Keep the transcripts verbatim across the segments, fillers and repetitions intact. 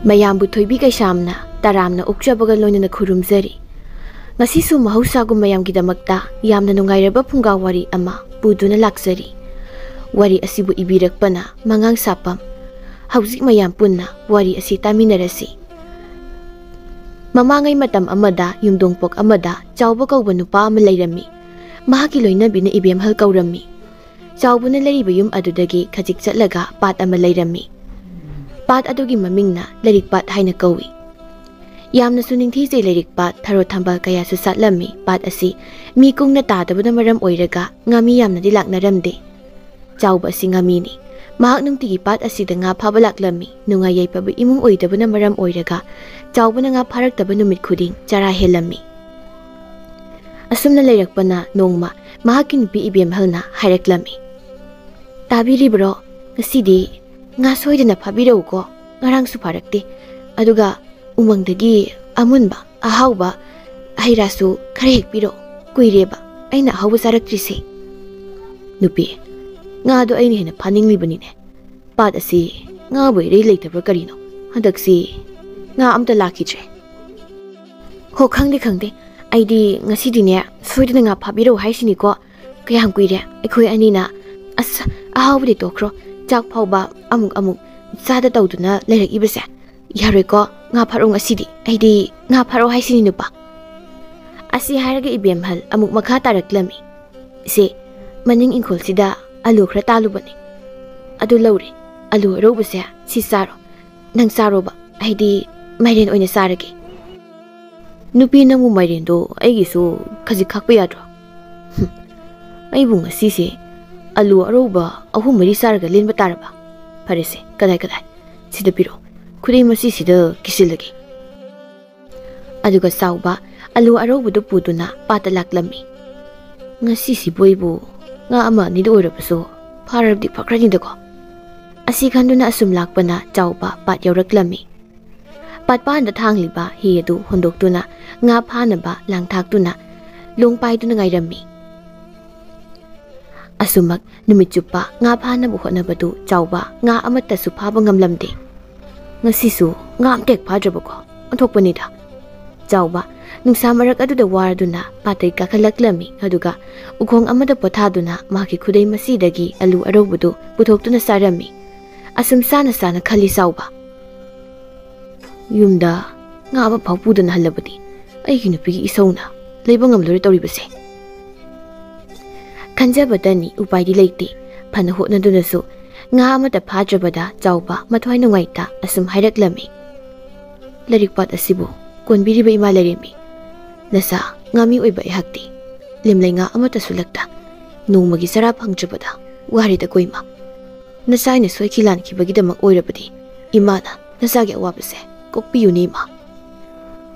ꯃꯌꯥꯝꯕꯨ ꯊꯣꯏꯕꯤ ꯀꯩꯁꯥꯝꯅ ꯇꯔꯥꯝꯅ ꯑꯣꯛꯆꯕꯒ ꯂꯣꯏꯅꯅ ꯈꯨꯔꯨꯝꯖꯔꯤ꯫ ꯉꯁꯤꯁꯨ ꯃꯍꯧꯁꯥꯒꯨꯝ ꯃꯌꯥꯝꯒꯤꯗꯃꯛꯇ ꯌꯥꯝꯅ ꯅꯨꯡꯉꯥꯏꯔꯕ ꯐꯨꯡꯒꯥ ꯋꯥꯔꯤ ꯑꯃ ꯄꯨꯗꯨꯅ ꯂꯥꯛꯆꯔꯤ꯫ ꯋꯥꯔꯤ ꯑꯁꯤꯕꯨ ꯏꯕꯤꯔꯛꯄꯅ ꯃꯉꯥꯡ ꯁꯥꯄꯝ꯫ ꯍꯧꯖꯤꯛ ꯃꯌꯥꯝ ꯄꯨꯟꯅ ꯋꯥꯔꯤ ꯑꯁꯤ ꯇꯥꯃꯤꯟꯅꯔꯁꯤ꯫ ꯃꯃꯥꯡꯉꯩ ꯃꯇꯝ ꯑꯃꯗ ꯌꯨꯝꯗꯣꯡꯄꯣꯛ ꯑꯃꯗ ꯆꯥꯎꯕ ꯀꯧꯕ ꯅꯨꯄꯥ ꯑꯃ ꯂꯩꯔꯝꯃꯤ꯫ ꯃꯍꯥꯛꯀꯤ ꯂꯣꯏꯅꯕꯤꯅ ꯏꯕꯦꯝꯍꯜ ꯀꯧꯔꯝꯃꯤ꯫ ꯆꯥꯎꯕꯅ ꯂꯩꯔꯤꯕ ꯌꯨꯝ ꯑꯗꯨꯗꯒꯤ ꯈꯖꯤꯛ ꯆꯠꯂꯒ ꯄꯥꯠ ꯑꯃ ꯂꯩꯔꯝꯃꯤ꯫ ꯄꯥꯠ ꯑꯗꯨꯒꯤ ꯃꯃꯤꯡꯅ ꯂꯩꯔꯤꯛ ꯄꯥꯠ ꯍꯥꯏꯅ ꯀꯧꯏ꯫ ꯌꯥꯝꯅꯁꯨ ꯅꯤꯡꯊꯤꯖꯩ ꯂꯩꯔꯤꯛ ꯄꯥꯠ, ꯊꯔꯣ ꯊꯝꯕꯥꯜ ꯀꯌꯥꯁꯨ ꯁꯥꯠꯂꯝꯃꯤ꯫ ꯄꯥꯠ ꯑꯁꯤ ꯃꯤ ꯀꯨꯡꯅ ꯇꯥꯗꯕꯅ ꯃꯔꯝ ꯑꯣꯏꯔꯒ ꯉꯥꯃꯤ ꯌꯥꯝꯅꯗꯤ ꯂꯥꯛꯅꯔꯝꯗꯦ꯫ ꯆꯥꯎꯕ ꯑꯁꯤ ꯉꯥꯃꯤꯅꯤ꯫ ꯃꯍꯥꯛ ꯅꯨꯡꯇꯤꯒꯤ ꯄꯥꯠ ꯑꯁꯤꯗ ꯉꯥ ꯐꯥꯕ ꯂꯥꯛꯂꯝꯃꯤ꯫ ꯅꯨꯡꯉꯥꯏ ꯌꯥꯏꯐꯕ ꯏꯃꯨꯡ ꯑꯣꯏꯗꯕꯅ ꯃꯔꯝ ꯑꯣꯏꯔꯒ ꯆꯥꯎꯕꯅ ꯉꯥ ꯐꯥꯔꯛꯇꯕ ꯅꯨꯃꯤꯠ ꯈꯨꯗꯤꯡ ꯆꯔꯥ ꯍꯦꯜꯂꯝꯃꯤ꯫ ꯑꯁꯨꯝꯅ ꯂꯩꯔꯛꯄꯅ ꯅꯣꯡꯃ ꯃꯍꯥꯛꯀꯤ ꯅꯨꯄꯤ ꯏꯕꯦꯝꯍꯜꯅ ꯍꯥꯏꯔꯛꯂꯝꯃꯤ, "ꯇꯥꯕꯤꯔꯤꯕ꯭ꯔꯣ? ꯉꯁꯤꯗꯤ ꯉꯥ ꯁꯣꯏꯗꯅ ꯐꯥꯕꯤꯔꯛꯎꯀꯣ꯫ ꯉꯔꯥꯡꯁꯨ ꯐꯥꯔꯛꯇꯦ꯫ ꯑꯗꯨꯒ ꯎꯃꯪꯗꯒꯤ ꯑꯃꯨꯟꯕ ꯑꯍꯥꯎꯕ ꯍꯩ ꯔꯥꯁꯨ ꯈꯔ ꯍꯦꯛꯄꯤꯔꯛꯑꯣ꯫ ꯀꯨꯏꯔꯦꯕ ꯑꯩꯅ ꯑꯍꯥꯎꯕ ꯆꯥꯔꯛꯇ꯭ꯔꯤꯁꯦ꯫" "ꯅꯨꯄꯤ, ꯉꯥꯗꯣ ꯑꯩꯅ ꯍꯦꯟꯅ ꯐꯥꯅꯤꯡꯂꯤꯕꯅꯤꯅꯦ꯫ ꯄꯥꯠ ꯑꯁꯤ ꯉꯥꯕꯨ ꯏꯔꯩ ꯂꯩꯇꯕ꯭ꯔꯥ ꯀꯔꯤꯅꯣ? ꯍꯟꯗꯛꯁꯤ ꯉꯥ ꯑꯝꯇ ꯂꯥꯛꯈꯤꯗ꯭ꯔꯦ꯫" "ꯍꯣ, ꯈꯪꯗꯦ, ꯈꯪꯗꯦ꯫ ꯑꯩꯗꯤ ꯉꯁꯤꯗꯤꯅꯦ, ꯁꯣꯏꯗꯅ ꯉꯥ ꯐꯥꯕꯤꯔꯛꯎ ꯍꯥꯏꯁꯤꯅꯤꯀꯣ꯫ ꯀꯌꯥꯝ ꯀꯨꯏꯔꯦ ꯑꯩꯈꯣꯏ ꯑꯅꯤꯅ, ꯑꯁ, ꯑꯍꯥꯎꯕꯗꯤ ꯇꯣꯛꯈ꯭ꯔꯣ, ꯆꯥꯛ ꯐꯥꯎꯕ ꯑꯃꯨꯛ ꯑꯃꯨꯛ ꯆꯥꯗ ꯇꯧꯗꯨꯅ ꯂꯩꯔꯛꯏꯕꯁꯦ꯫ ꯌꯥꯔꯣꯏꯀꯣ, ꯉꯥ ꯐꯥꯔꯛꯑꯣ ꯉꯁꯤꯗꯤ꯫ ꯑꯩꯗꯤ ꯉꯥ ꯐꯥꯔꯛꯑꯣ ꯍꯥꯏꯁꯤꯅꯤ, ꯅꯨꯄꯥ꯫" ꯑꯁꯤ ꯍꯥꯏꯔꯒ ꯏꯕꯦꯝꯍꯜ ꯑꯃꯨꯛ ꯃꯈꯥ ꯇꯥꯔꯛꯂꯝꯃꯤ, "ꯏꯆꯦ, ꯃꯅꯤꯡ ꯏꯪꯈꯣꯜꯁꯤꯗ ꯑꯂꯨ ꯈꯔ ꯇꯥꯜꯂꯨꯕꯅꯤ꯫ ꯑꯗꯨ ꯂꯧꯔꯦ꯫ ꯑꯂꯨ ꯑꯔꯧꯕꯁꯦ ꯁꯤ ꯆꯥꯔꯣ꯫ ꯅꯪ ꯆꯥꯔꯣꯕ, ꯑꯩꯗꯤ ꯃꯥꯏꯔꯦꯟ ꯑꯣꯏꯅ ꯆꯥꯔꯒꯦ꯫" "ꯅꯨꯄꯤ, ꯅꯪꯕꯨ ꯃꯥꯏꯔꯦꯟꯗꯣ ꯑꯩꯒꯤꯁꯨ ꯈꯖꯤꯛ ꯈꯥꯛꯄ ꯌꯥꯗ꯭ꯔꯣ?" "ꯍꯨꯝ, ꯑꯩꯕꯨ ꯉꯁꯤꯁꯦ ꯑꯂꯨ ꯑꯔꯧꯕ ꯑꯍꯨꯝ ꯃꯔꯤ ꯆꯥꯔꯒ ꯂꯦꯟꯕ ꯇꯥꯔꯕ? ꯐꯔꯦꯁꯦ, ꯀꯗꯥꯏ, ꯀꯗꯥꯏ? ꯁꯤꯗ ꯄꯤꯔꯛꯑꯣ꯫ ꯈꯨꯗꯩ ꯃꯆꯤꯁꯤꯗ ꯀꯤꯁꯤꯜꯂꯒꯦ꯫" ꯑꯗꯨꯒ ꯆꯥꯎꯕ ꯑꯂꯨ ꯑꯔꯧꯕꯗꯨ ꯄꯨꯗꯨꯅ ꯄꯥꯠꯇ ꯂꯥꯛꯂꯝꯃꯤ꯫ "ꯉꯁꯤꯁꯤꯕꯨ ꯑꯩꯕꯨ ꯉꯥ ꯑꯃ ꯑꯅꯤꯗ ꯑꯣꯏꯔꯕꯁꯨ ꯐꯥꯔꯕꯗꯤ ꯐꯈ꯭ꯔꯅꯤꯗꯀꯣ꯫" ꯑꯁꯤ ꯈꯟꯗꯨꯅ ꯑꯁꯨꯝ ꯂꯥꯛꯄꯅ ꯆꯥꯎꯕ ꯄꯥꯠ ꯌꯧꯔꯛꯂꯝꯃꯤ꯫ ꯄꯥꯠꯄꯥꯟꯗ ꯊꯥꯡꯂꯤꯕ ꯍꯤ ꯑꯗꯨ ꯍꯣꯟꯗꯣꯛꯇꯨꯅ ꯉꯥ ꯐꯥꯅꯕ ꯂꯥꯡꯊꯥꯛꯇꯨꯅ ꯂꯣꯡ ꯄꯥꯏꯗꯨꯅ ꯉꯥꯏꯔꯝꯃꯤ꯫ ꯑꯁꯨꯃꯛ ꯅꯨꯃꯤꯠ ꯆꯨꯞꯄ ꯉꯥ ꯐꯥꯅꯕ ꯍꯣꯠꯅꯕꯗꯨ ꯆꯥꯎꯕ ꯉꯥ ꯑꯃꯠꯇꯁꯨ ꯐꯥꯕ ꯉꯝꯂꯝꯗꯦ꯫ "ꯉꯁꯤꯁꯨ ꯉꯥ ꯑꯝꯇ ꯍꯦꯛ ꯐꯥꯗ꯭ꯔꯕꯀꯣ? ꯑꯣꯟꯊꯣꯛꯄꯅꯤꯗ꯫" ꯆꯥꯎꯕ ꯅꯨꯡꯁꯥ ꯃꯔꯛ ꯑꯗꯨꯗ ꯋꯥꯔꯗꯨꯅ ꯄꯥꯠꯇꯒꯤ ꯀꯥꯈꯠꯂꯛꯂꯝꯃꯤ, ꯑꯗꯨꯒ ꯎꯈꯣꯡ ꯑꯃꯗ ꯄꯣꯊꯥꯗꯨꯅ ꯃꯍꯥꯛꯀꯤ ꯈꯨꯗꯩ ꯃꯁꯤꯗꯒꯤ ꯑꯂꯨ ꯑꯔꯧꯕꯗꯨ ꯄꯨꯊꯣꯛꯇꯨꯅ ꯆꯥꯔꯝꯃꯤ꯫ ꯑꯁꯨꯝ ꯆꯥꯅ ꯆꯥꯅ ꯈꯜꯂꯤ ꯆꯥꯎꯕ, "ꯌꯨꯝꯗ ꯉꯥ ꯑꯃ ꯐꯥꯎ ꯄꯨꯗꯅ ꯍꯜꯂꯕꯗꯤ ꯑꯩꯒꯤ ꯅꯨꯄꯤꯒꯤ ꯏꯁꯧꯅ ꯂꯩꯕ ꯉꯝꯂꯔꯣꯏ ꯇꯧꯔꯤꯕꯁꯦ꯫" ꯈꯟꯖꯕꯇꯅꯤ, ꯎꯄꯥꯏꯗꯤ ꯂꯩꯇꯦ꯫ ꯐꯅ ꯍꯣꯠꯅꯗꯨꯅꯁꯨ ꯉꯥ ꯑꯃꯠꯇ ꯐꯥꯗ꯭ꯔꯕꯗ ꯆꯥꯎꯕ ꯃꯊ꯭ꯋꯥꯏ ꯅꯨꯡꯉꯥꯏꯇ ꯑꯁꯨꯝ ꯍꯥꯏꯔꯛꯂꯝꯃꯤ, "ꯂꯥꯏꯔꯤꯛ ꯄꯥꯠ ꯑꯁꯤꯕꯨ ꯀꯣꯟꯕꯤꯔꯤꯕ ꯏꯃꯥ ꯂꯩꯔꯦꯝꯕꯤ, ꯅꯆꯥ ꯉꯥꯃꯤ ꯑꯣꯏꯕ ꯑꯩꯍꯥꯛꯇꯤ ꯂꯦꯝꯂꯩ ꯉꯥ ꯑꯃꯠꯇꯁꯨ ꯂꯛꯇ ꯅꯣꯡꯃꯒꯤ ꯆꯔꯥ ꯐꯪꯗ꯭ꯔꯕꯗ ꯋꯥꯔꯦꯗ ꯀꯣꯏꯃ꯫ ꯅꯆꯥ ꯑꯩꯅ ꯁꯣꯏꯈꯤ ꯂꯥꯟꯈꯤꯕꯒꯤꯗꯃꯛ ꯑꯣꯏꯔꯕꯗꯤ ꯏꯃꯥꯅ ꯅꯆꯥꯒꯤ ꯑꯋꯥꯕꯁꯦ ꯀꯣꯛꯄꯤꯌꯨꯅꯦ ꯏꯃꯥ꯫"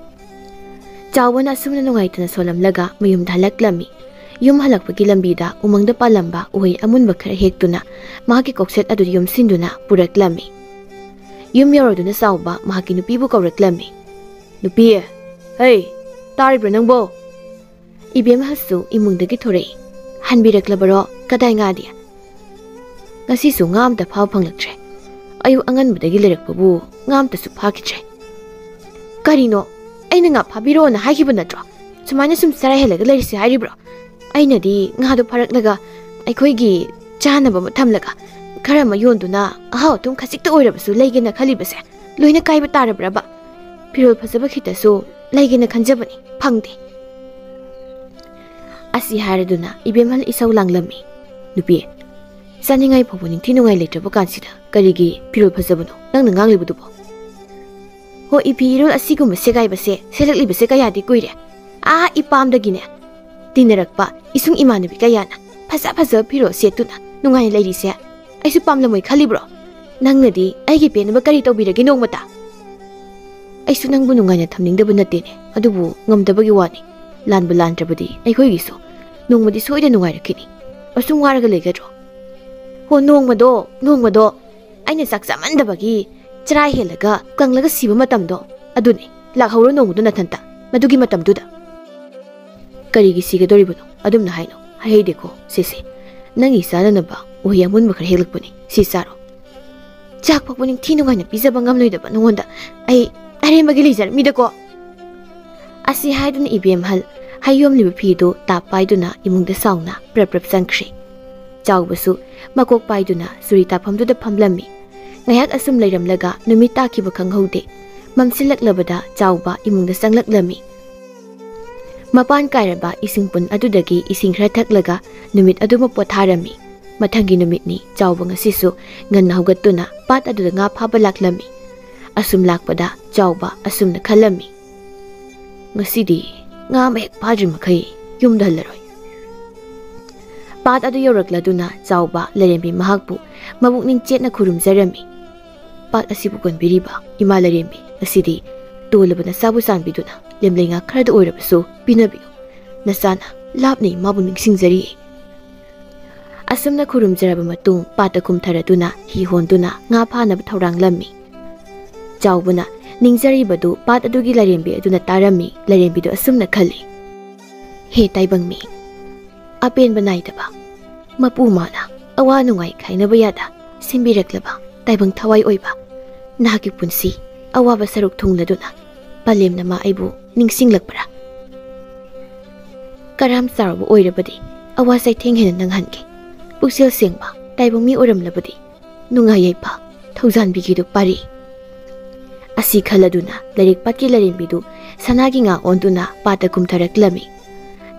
ꯆꯥꯎꯕꯅ ꯑꯁꯨꯝꯅ ꯅꯨꯡꯉꯥꯏꯇꯅ ꯁꯣꯜꯂꯝꯂꯒ ꯃꯌꯨꯝꯗ ꯍꯜꯂꯛꯂꯝꯃꯤ꯫ ꯌꯨꯝ ꯍꯜꯂꯛꯄꯒꯤ ꯂꯝꯕꯤꯗ ꯎꯃꯪꯗ ꯄꯥꯜꯂꯝꯕ ꯎꯍꯩ ꯑꯃꯨꯟꯕ ꯈꯔ ꯍꯦꯛꯇꯨꯅ ꯃꯍꯥꯛꯀꯤ ꯀꯣꯛꯁꯦꯠ ꯑꯗꯨ ꯌꯣꯝꯁꯤꯟꯗꯨꯅ ꯄꯨꯔꯛꯂꯝꯃꯤ꯫ ꯌꯨꯝ ꯌꯧꯔꯗꯨꯅ ꯆꯥꯎꯕ ꯃꯍꯥꯛꯀꯤ ꯅꯨꯄꯤꯕꯨ ꯀꯧꯔꯛꯂꯝꯃꯤ꯫ "ꯅꯨꯄꯤ, ꯍꯩ, ꯇꯥꯔꯤꯕ꯭ꯔꯥ ꯅꯪꯕꯣ?" ꯏꯕꯦꯝꯍꯜꯁꯨ ꯏꯃꯨꯡꯗꯒꯤ ꯊꯣꯔꯛꯏ꯫ "ꯍꯟꯕꯤꯔꯛꯂꯕꯔꯣ? ꯀꯗꯥꯏ ꯉꯥꯗꯤ?" "ꯉꯁꯤꯁꯨ ꯉꯥ ꯑꯝꯇ ꯐꯥꯕ ꯐꯪꯂꯛꯇ꯭ꯔꯦ꯫ ꯑꯌꯨꯛ ꯑꯉꯟꯕꯗꯒꯤ ꯂꯩꯔꯛꯄꯕꯨ ꯉꯥ ꯑꯝꯇꯁꯨ ꯐꯥꯈꯤꯗ꯭ꯔꯦ꯫" "ꯀꯔꯤꯅꯣ? ꯑꯩꯅ ꯉꯥ ꯐꯥꯕꯤꯔꯣꯅ ꯍꯥꯏꯈꯤꯕ ꯅꯠꯇ꯭ꯔꯣ? ꯁꯨꯃꯥꯏꯅ ꯁꯨꯝ ꯆꯔꯥ ꯍꯦꯜꯂꯒ ꯂꯩꯔꯤꯁꯤ ꯍꯥꯏꯔꯤꯕ꯭ꯔꯣ? ꯑꯩꯅꯗꯤ ꯉꯥꯗꯣ ꯐꯥꯔꯛꯂꯒ ꯑꯩꯈꯣꯏꯒꯤ ꯆꯥꯅꯕ ꯑꯃ ꯊꯝꯂꯒ ꯈꯔ ꯑꯃ ꯌꯣꯟꯗꯨꯅ ꯑꯍꯥꯎ ꯑꯊꯨꯝ ꯈꯖꯤꯛꯇ ꯑꯣꯏꯔꯕꯁꯨ ꯂꯩꯒꯦꯅ ꯈꯜꯂꯤꯕꯁꯦ ꯂꯣꯏꯅ ꯀꯥꯏꯕ ꯇꯥꯔꯕ꯭ꯔꯕ? ꯐꯤꯔꯣꯜ ꯐꯖꯕ ꯈꯤꯇꯁꯨ ꯂꯩꯒꯦꯅ ꯈꯟꯖꯕꯅꯤ, ꯐꯪꯗꯦ꯫" ꯑꯁꯤ ꯍꯥꯏꯔꯗꯨꯅ ꯏꯕꯦꯝꯍꯜ ꯏꯁꯧ ꯂꯥꯡꯂꯝꯃꯤ꯫ "ꯅꯨꯄꯤ, ꯆꯥꯅꯤꯡꯉꯥꯏ ꯐꯥꯎꯕ ꯅꯤꯡꯊꯤ ꯅꯨꯡꯉꯥꯏ ꯂꯩꯇ꯭ꯔꯕ ꯀꯥꯟꯁꯤꯗ ꯀꯔꯤꯒꯤ ꯐꯤꯔꯣꯜ ꯐꯖꯕꯅꯣ ꯅꯪꯅ ꯉꯥꯡꯂꯤꯕꯗꯨꯕꯣ?" "ꯍꯣ, ꯏꯐꯤ ꯏꯔꯣꯜ ꯑꯁꯤꯒꯨꯝꯕ ꯁꯦꯒꯥꯏꯕꯁꯦ ꯁꯦꯠꯂꯛꯂꯤꯕꯁꯦ ꯀꯌꯥꯗꯤ ꯀꯨꯏꯔꯦ꯫ ꯑꯥ, ꯏꯄꯥꯝꯗꯒꯤꯅꯦ ꯇꯤꯟꯅꯔꯛꯄ ꯏꯁꯨꯡ ꯏꯃꯥꯟꯅꯕꯤ ꯀꯌꯥꯅ ꯐꯖ ꯐꯖꯕ ꯐꯤꯔꯣꯜ ꯁꯦꯠꯇꯨꯅ ꯅꯨꯡꯉꯥꯏꯅ ꯂꯩꯔꯤꯁꯦ ꯑꯩꯁꯨ ꯄꯥꯝꯂꯝꯃꯣꯏ ꯈꯜꯂꯤꯕ꯭ꯔꯣ? ꯅꯪꯅꯗꯤ ꯑꯩꯒꯤ ꯄꯦꯟꯅꯕ ꯀꯔꯤ ꯇꯧꯕꯤꯔꯒꯦ ꯅꯣꯡꯃꯇ?" "ꯑꯩꯁꯨ ꯅꯪꯕꯨ ꯅꯨꯡꯉꯥꯏꯅ ꯊꯝꯅꯤꯡꯗꯕ ꯅꯠꯇꯦꯅꯦ, ꯑꯗꯨꯕꯨ ꯉꯝꯗꯕꯒꯤ ꯋꯥꯅꯤ꯫ ꯂꯥꯟꯕꯨ ꯂꯥꯟꯗ꯭ꯔꯕꯗꯤ ꯑꯩꯈꯣꯏꯒꯤꯁꯨ ꯅꯣꯡꯃꯗꯤ ꯁꯣꯏꯗꯅ ꯅꯨꯡꯉꯥꯏꯔꯛꯈꯤꯅꯤ꯫ ꯑꯁꯨꯝ ꯋꯥꯔꯒ ꯂꯩꯒꯗ꯭ꯔꯣ?" "ꯍꯣ, ꯅꯣꯡꯃꯗꯣ, ꯅꯣꯡꯃꯗꯣ ꯑꯩꯅ ꯆꯥꯛ ꯆꯥꯃꯟꯗꯕꯒꯤ ꯆꯔꯥ ꯍꯦꯜꯂꯒ ꯀꯪꯂꯒ ꯁꯤꯕ ꯃꯇꯝꯗꯣ, ꯑꯗꯨꯅꯤ꯫ ꯂꯥꯛꯍꯧꯔꯣ ꯅꯣꯡꯃꯗꯣ ꯅꯊꯟꯇ, ꯃꯗꯨꯒꯤ ꯃꯇꯝꯗꯨꯗ꯫" "ꯀꯔꯤꯒꯤ ꯁꯤꯒꯗꯧꯔꯤꯕꯅꯣ? ꯑꯗꯨꯝꯅ ꯍꯥꯏꯅꯣ꯫ ꯍꯥꯏꯍꯩꯗꯦꯀꯣ, ꯁꯦ ꯁꯦ, ꯅꯪꯒꯤ ꯆꯥꯅꯅꯕ ꯎꯍꯩ ꯑꯃꯨꯟꯕ ꯈꯔ ꯍꯦꯛꯂꯛꯄꯅꯤ, ꯁꯤ ꯆꯥꯔꯣ꯫" ꯆꯥꯛ ꯐꯥꯎꯕ ꯅꯤꯡꯊꯤ ꯅꯨꯡꯉꯥꯏꯅ ꯄꯤꯖꯕ ꯉꯝꯂꯣꯏꯗꯕ ꯅꯉꯣꯟꯗ ꯑꯩ ꯑꯔꯦꯝꯕꯒꯤ ꯂꯩꯖꯔꯝꯃꯤꯗꯀꯣ꯫ ꯑꯁꯤ ꯍꯥꯏꯗꯨꯅ ꯏꯕꯦꯝꯍꯜ ꯍꯩ ꯌꯣꯝꯂꯤꯕ ꯐꯤꯗꯨ ꯇꯥꯞ ꯄꯥꯏꯗꯨꯅ ꯏꯃꯨꯡꯗ ꯁꯥꯎꯅ ꯄ꯭ꯔꯞ ꯄ꯭ꯔꯞ ꯆꯪꯈ꯭ꯔꯦ꯫ ꯆꯥꯎꯕꯁꯨ ꯃꯀꯣꯛ ꯄꯥꯏꯗꯨꯅ ꯆꯨꯔꯤ ꯇꯥꯐꯝꯗꯨꯗ ꯐꯝꯂꯝꯃꯤ꯫ ꯉꯥꯏꯍꯥꯛ ꯑꯁꯨꯝ ꯂꯩꯔꯝꯂꯒ ꯅꯨꯃꯤꯠ ꯇꯥꯈꯤꯕ ꯈꯪꯍꯧꯗꯦ꯫ ꯃꯝꯁꯤꯜꯂꯛꯂꯕꯗ ꯆꯥꯎꯕ ꯏꯃꯨꯡꯗ ꯆꯪꯂꯛꯂꯝꯃꯤ꯫ ꯃꯄꯥꯟ ꯀꯥꯏꯔꯕ ꯏꯁꯤꯡ ꯄꯨꯟ ꯑꯗꯨꯗꯒꯤ ꯏꯁꯤꯡ ꯈꯔ ꯊꯛꯂꯒ ꯅꯨꯃꯤꯠ ꯑꯗꯨꯃ ꯄꯣꯊꯥꯔꯝꯃꯤ꯫ ꯃꯊꯪꯒꯤ ꯅꯨꯃꯤꯠꯅꯤ꯫ ꯆꯥꯎꯕ ꯉꯁꯤꯁꯨ ꯉꯟꯅ ꯍꯧꯒꯠꯇꯨꯅ ꯄꯥꯠ ꯑꯗꯨꯗ ꯉꯥ ꯐꯥꯕ ꯂꯥꯛꯂꯝꯃꯤ꯫ ꯑꯁꯨꯝ ꯂꯥꯛꯄꯗ ꯆꯥꯎꯕ ꯑꯁꯨꯝꯅ ꯈꯜꯂꯝꯃꯤ, "ꯉꯁꯤꯗꯤ ꯉꯥ ꯑꯃ ꯍꯦꯛ ꯐꯥꯗ꯭ꯔꯤ ꯃꯈꯩ ꯌꯨꯝꯗ ꯍꯜꯂꯔꯣꯏ꯫" ꯄꯥꯠ ꯑꯗꯨ ꯌꯧꯔꯛꯂꯗꯨꯅ ꯆꯥꯎꯕ ꯂꯥꯏꯔꯦꯝꯕꯤ ꯃꯍꯥꯛꯄꯨ ꯃꯕꯨꯛꯅꯤꯡ ꯆꯦꯠꯅ ꯈꯨꯔꯨꯝꯖꯔꯝꯃꯤ꯫ "ꯄꯥꯠ ꯑꯁꯤꯕꯨ ꯀꯣꯟꯕꯤꯔꯤꯕ ꯏꯃꯥ ꯂꯥꯏꯔꯦꯝꯕꯤ, ꯉꯁꯤꯗꯤ ꯇꯣꯜꯂꯕ ꯅꯆꯥꯕꯨ ꯆꯥꯟꯕꯤꯗꯨꯅ ꯂꯦꯝꯂꯩ ꯉꯥ ꯈꯔꯗ ꯑꯣꯏꯔꯕꯁꯨ ꯄꯤꯅꯕꯤꯌꯨ꯫ ꯅꯆꯥꯅ ꯂꯥꯞꯅ ꯏꯃꯥꯕꯨ ꯅꯤꯡꯁꯤꯡꯖꯔꯤ꯫" ꯑꯁꯨꯝꯅ ꯈꯨꯔꯨꯝꯖꯔꯕ ꯃꯇꯨꯡ ꯄꯥꯠꯇ ꯀꯨꯝꯊꯔꯗꯨꯅ ꯍꯤ ꯍꯣꯟꯗꯨꯅ ꯉꯥ ꯐꯥꯅꯕ ꯊꯧꯔꯥꯡꯂꯝꯃꯤ꯫ ꯆꯥꯎꯕꯅ ꯅꯤꯡꯖꯔꯤꯕꯗꯨ ꯄꯥꯠ ꯑꯗꯨꯒꯤ ꯂꯥꯏꯔꯦꯝꯕꯤ ꯑꯗꯨꯅ ꯇꯥꯔꯝꯃꯤ꯫ ꯂꯥꯏꯔꯦꯝꯕꯤꯗꯨ ꯑꯁꯨꯝꯅ ꯈꯜꯂꯤ, "ꯍꯦ ꯇꯥꯏꯕꯪꯃꯤ, ꯑꯄꯦꯟꯕ ꯅꯥꯏꯗꯕ, ꯃꯄꯨ ꯃꯥꯅ ꯑꯋꯥ ꯅꯨꯡꯉꯥꯏ ꯈꯥꯏꯅꯕ ꯌꯥꯗ ꯁꯤꯟꯕꯤꯔꯛꯂꯕ ꯇꯥꯏꯕꯪ ꯊꯋꯥꯏ ꯑꯣꯏꯕ ꯅꯍꯥꯛꯀꯤ ꯄꯨꯟꯁꯤ ꯑꯋꯥꯕ ꯁꯔꯨꯛ ꯊꯨꯡꯂꯗꯨꯅ ꯄꯂꯦꯝꯅ ꯃꯥ ꯑꯩꯕꯨ ꯅꯤꯡꯁꯤꯡꯂꯛꯄ꯭ꯔꯥ? ꯀꯔꯝ ꯆꯥꯎꯔꯕ ꯑꯣꯏꯔꯕꯗꯤ ꯑꯋꯥ ꯆꯩꯊꯦꯡ ꯍꯦꯟꯅ ꯅꯪꯍꯟꯒꯦ꯫ ꯄꯨꯛꯆꯦꯜ ꯁꯦꯡꯕ ꯇꯥꯏꯕꯪ ꯃꯤ ꯑꯣꯏꯔꯝꯂꯕꯗꯤ ꯅꯨꯡꯉꯥꯏ ꯌꯥꯏꯐ ꯊꯧꯖꯥꯟꯕꯤꯒꯤꯗꯨ ꯄꯥꯔꯤ꯫" ꯑꯁꯤ ꯈꯜꯂꯗꯨꯅ ꯂꯥꯏꯔꯤꯛ ꯄꯥꯠꯀꯤ ꯂꯥꯏꯔꯦꯝꯕꯤꯗꯨ ꯁꯅꯥꯒꯤ ꯉꯥ ꯑꯣꯟꯗꯨꯅ ꯄꯥꯠꯇ ꯀꯨꯝꯊꯔꯛꯂꯝꯃꯤ꯫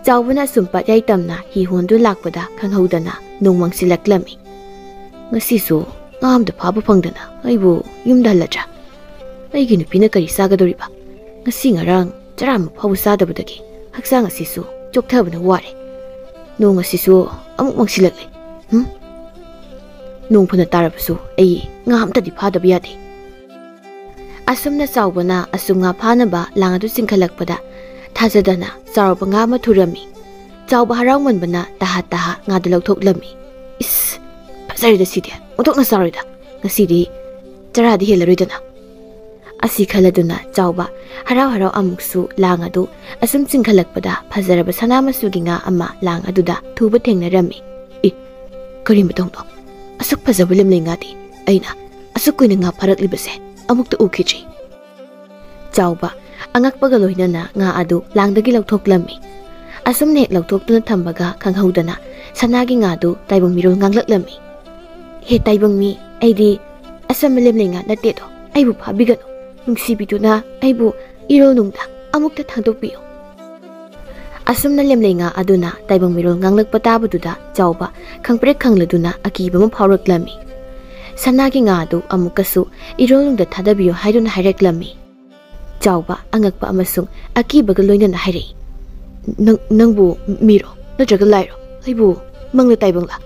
ꯆꯥꯎꯕꯅ ꯑꯁꯨꯝ ꯄꯥꯠꯌꯥꯏ ꯇꯝꯅ ꯍꯤ ꯍꯣꯟꯗꯨ ꯂꯥꯛꯄꯗ ꯈꯪꯍꯧꯗꯅ ꯅꯣꯡ ꯃꯪꯁꯤꯜꯂꯛꯂꯝꯃꯤ꯫ "ꯉꯁꯤꯁꯨ ꯉꯥ ꯑꯝꯇ ꯐꯥꯕ ꯐꯪꯗꯅ ꯑꯩꯕꯨ ꯌꯨꯝꯗ ꯍꯜꯂꯗ꯭ꯔꯥ? ꯑꯩꯒꯤ ꯅꯨꯄꯤꯅ ꯀꯔꯤ ꯆꯥꯒꯗꯧꯔꯤꯕ? ꯉꯁꯤ ꯉꯔꯥꯡ ꯆꯔꯥ ꯑꯃ ꯐꯥꯎꯕ ꯆꯥꯗꯕꯗꯒꯤ ꯍꯛꯆꯥꯡ ꯑꯁꯤꯁꯨ ꯆꯣꯛꯊꯕꯅ ꯋꯥꯔꯦ꯫ ꯅꯣꯡ ꯑꯁꯤꯁꯨ ꯑꯃꯨꯛ ꯃꯪꯁꯤꯜꯂꯛꯂꯦ꯫ ꯍꯨꯝ? ꯅꯣꯡ ꯐꯅ ꯇꯥꯔꯕꯁꯨ ꯑꯩ ꯉꯥ ꯑꯝꯇꯗꯤ ꯐꯥꯗꯕ ꯌꯥꯗꯦ꯫" ꯑꯁꯨꯝꯅ ꯆꯥꯎꯕꯅ ꯑꯁꯨꯝ ꯉꯥ ꯐꯥꯅꯕ ꯂꯥꯡ ꯑꯗꯨ ꯆꯤꯡꯈꯠꯂꯛꯄꯗ ꯊꯥꯖꯗꯅ ꯆꯥꯎꯔꯕ ꯉꯥ ꯑꯃ ꯊꯨꯔꯝꯃꯤ꯫ ꯆꯥꯎꯕ ꯍꯔꯥꯎꯃꯟꯕꯅ ꯇꯍꯥ ꯇꯍꯥ ꯉꯥꯗꯨ ꯂꯧꯊꯣꯛꯂꯝꯃꯤ꯫ "ꯏꯁ, ꯐꯖꯔꯦꯗ ꯁꯤꯗꯤ, ꯑꯣꯟꯊꯣꯛꯅ ꯆꯥꯎꯔꯦꯗ꯫ ꯉꯁꯤꯗꯤ ꯆꯔꯥꯗꯤ ꯍꯦꯜꯂꯔꯣꯏꯗꯅ꯫" ꯑꯁꯤ ꯈꯜꯂꯗꯨꯅ ꯆꯥꯎꯕ ꯍꯔꯥꯎ ꯍꯔꯥꯎ ꯑꯃꯨꯛꯁꯨ ꯂꯥꯡ ꯑꯗꯨ ꯑꯁꯨꯝ ꯆꯤꯡꯈꯠꯂꯛꯄꯗ ꯐꯖꯔꯕ ꯁꯅꯥ ꯃꯆꯨꯒꯤ ꯉꯥ ꯑꯃ ꯂꯥꯡ ꯑꯗꯨꯗ ꯊꯨꯕ ꯊꯦꯡꯅꯔꯝꯃꯤ꯫ "ꯏ, ꯀꯔꯤ ꯃꯇꯧꯅꯣ? ꯑꯁꯨꯛ ꯐꯖꯕ ꯂꯦꯝꯂꯩ ꯉꯥꯗꯤ ꯑꯩꯅ ꯑꯁꯨꯛ ꯀꯨꯏꯅ ꯉꯥ ꯐꯥꯔꯛꯂꯤꯕꯁꯦ ꯑꯃꯨꯛꯇ ꯎꯈꯤꯗ꯭ꯔꯤ꯫ ꯆꯥꯎꯕ ꯑꯉꯛꯄꯒ ꯂꯣꯏꯅꯅ ꯉꯥ ꯑꯗꯨ ꯂꯥꯡꯗꯒꯤ ꯂꯧꯊꯣꯛꯂꯝꯃꯤ꯫ ꯑꯁꯨꯝꯅ ꯍꯦꯛ ꯂꯧꯊꯣꯛꯇꯨꯅ ꯊꯝꯕꯒ ꯈꯪꯍꯧꯗꯅ ꯁꯅꯥꯒꯤ ꯉꯥꯗꯨ ꯇꯥꯏꯕꯪ ꯃꯤꯔꯣꯜ ꯉꯥꯡꯂꯛꯂꯝꯃꯤ꯫ "ꯍꯦ ꯇꯥꯏꯕꯪ ꯃꯤ, ꯑꯩꯗꯤ ꯑꯁꯝꯕ ꯂꯦꯝꯂꯩ ꯉꯥ ꯅꯠꯇꯦꯗꯣ, ꯑꯩꯕꯨ ꯐꯥꯕꯤꯒꯅꯨ, ꯅꯨꯡꯁꯤꯕꯤꯗꯨꯅ ꯑꯩꯕꯨ ꯏꯔꯣꯜ ꯅꯨꯡꯗ ꯑꯃꯨꯛꯇ ꯊꯥꯡꯗꯣꯛꯄꯤꯌꯨ"꯫ ꯑꯁꯨꯝꯅ ꯂꯦꯝꯂꯩ ꯉꯥ ꯑꯗꯨꯅ ꯇꯥꯏꯕꯪ ꯃꯤꯔꯣꯜ ꯉꯥꯡꯂꯛꯄ ꯇꯥꯕꯗꯨꯗ ꯆꯥꯎꯕ ꯈꯪꯄ꯭ꯔꯦꯛ ꯈꯪꯂꯗꯨꯅ ꯑꯀꯤꯕ ꯑꯃ ꯐꯥꯎꯔꯛꯂꯝꯃꯤ꯫ ꯁꯅꯥꯒꯤ ꯉꯥ ꯑꯗꯨ ꯑꯃꯨꯛꯀꯁꯨ ꯏꯔꯣꯜ ꯅꯨꯡꯗ ꯊꯥꯗꯕꯤꯌꯨ ꯍꯥꯏꯗꯨꯅ ꯍꯥꯏꯔꯛꯂꯝꯃꯤ꯫ ꯆꯥꯎꯕ ꯑꯉꯛꯄ ꯑꯃꯁꯨꯡ ꯑꯀꯤꯕꯒ ꯂꯣꯏꯅꯅ ꯍꯥꯏꯔꯛꯏ, "ꯅꯪ, ꯅꯪꯕꯨ ꯃꯤꯔꯣ ꯅꯠꯇ꯭ꯔꯒ ꯂꯥꯏꯔꯣ? ꯑꯩꯕꯨ ꯃꯪꯂ ꯇꯥꯏꯕꯪꯂ?"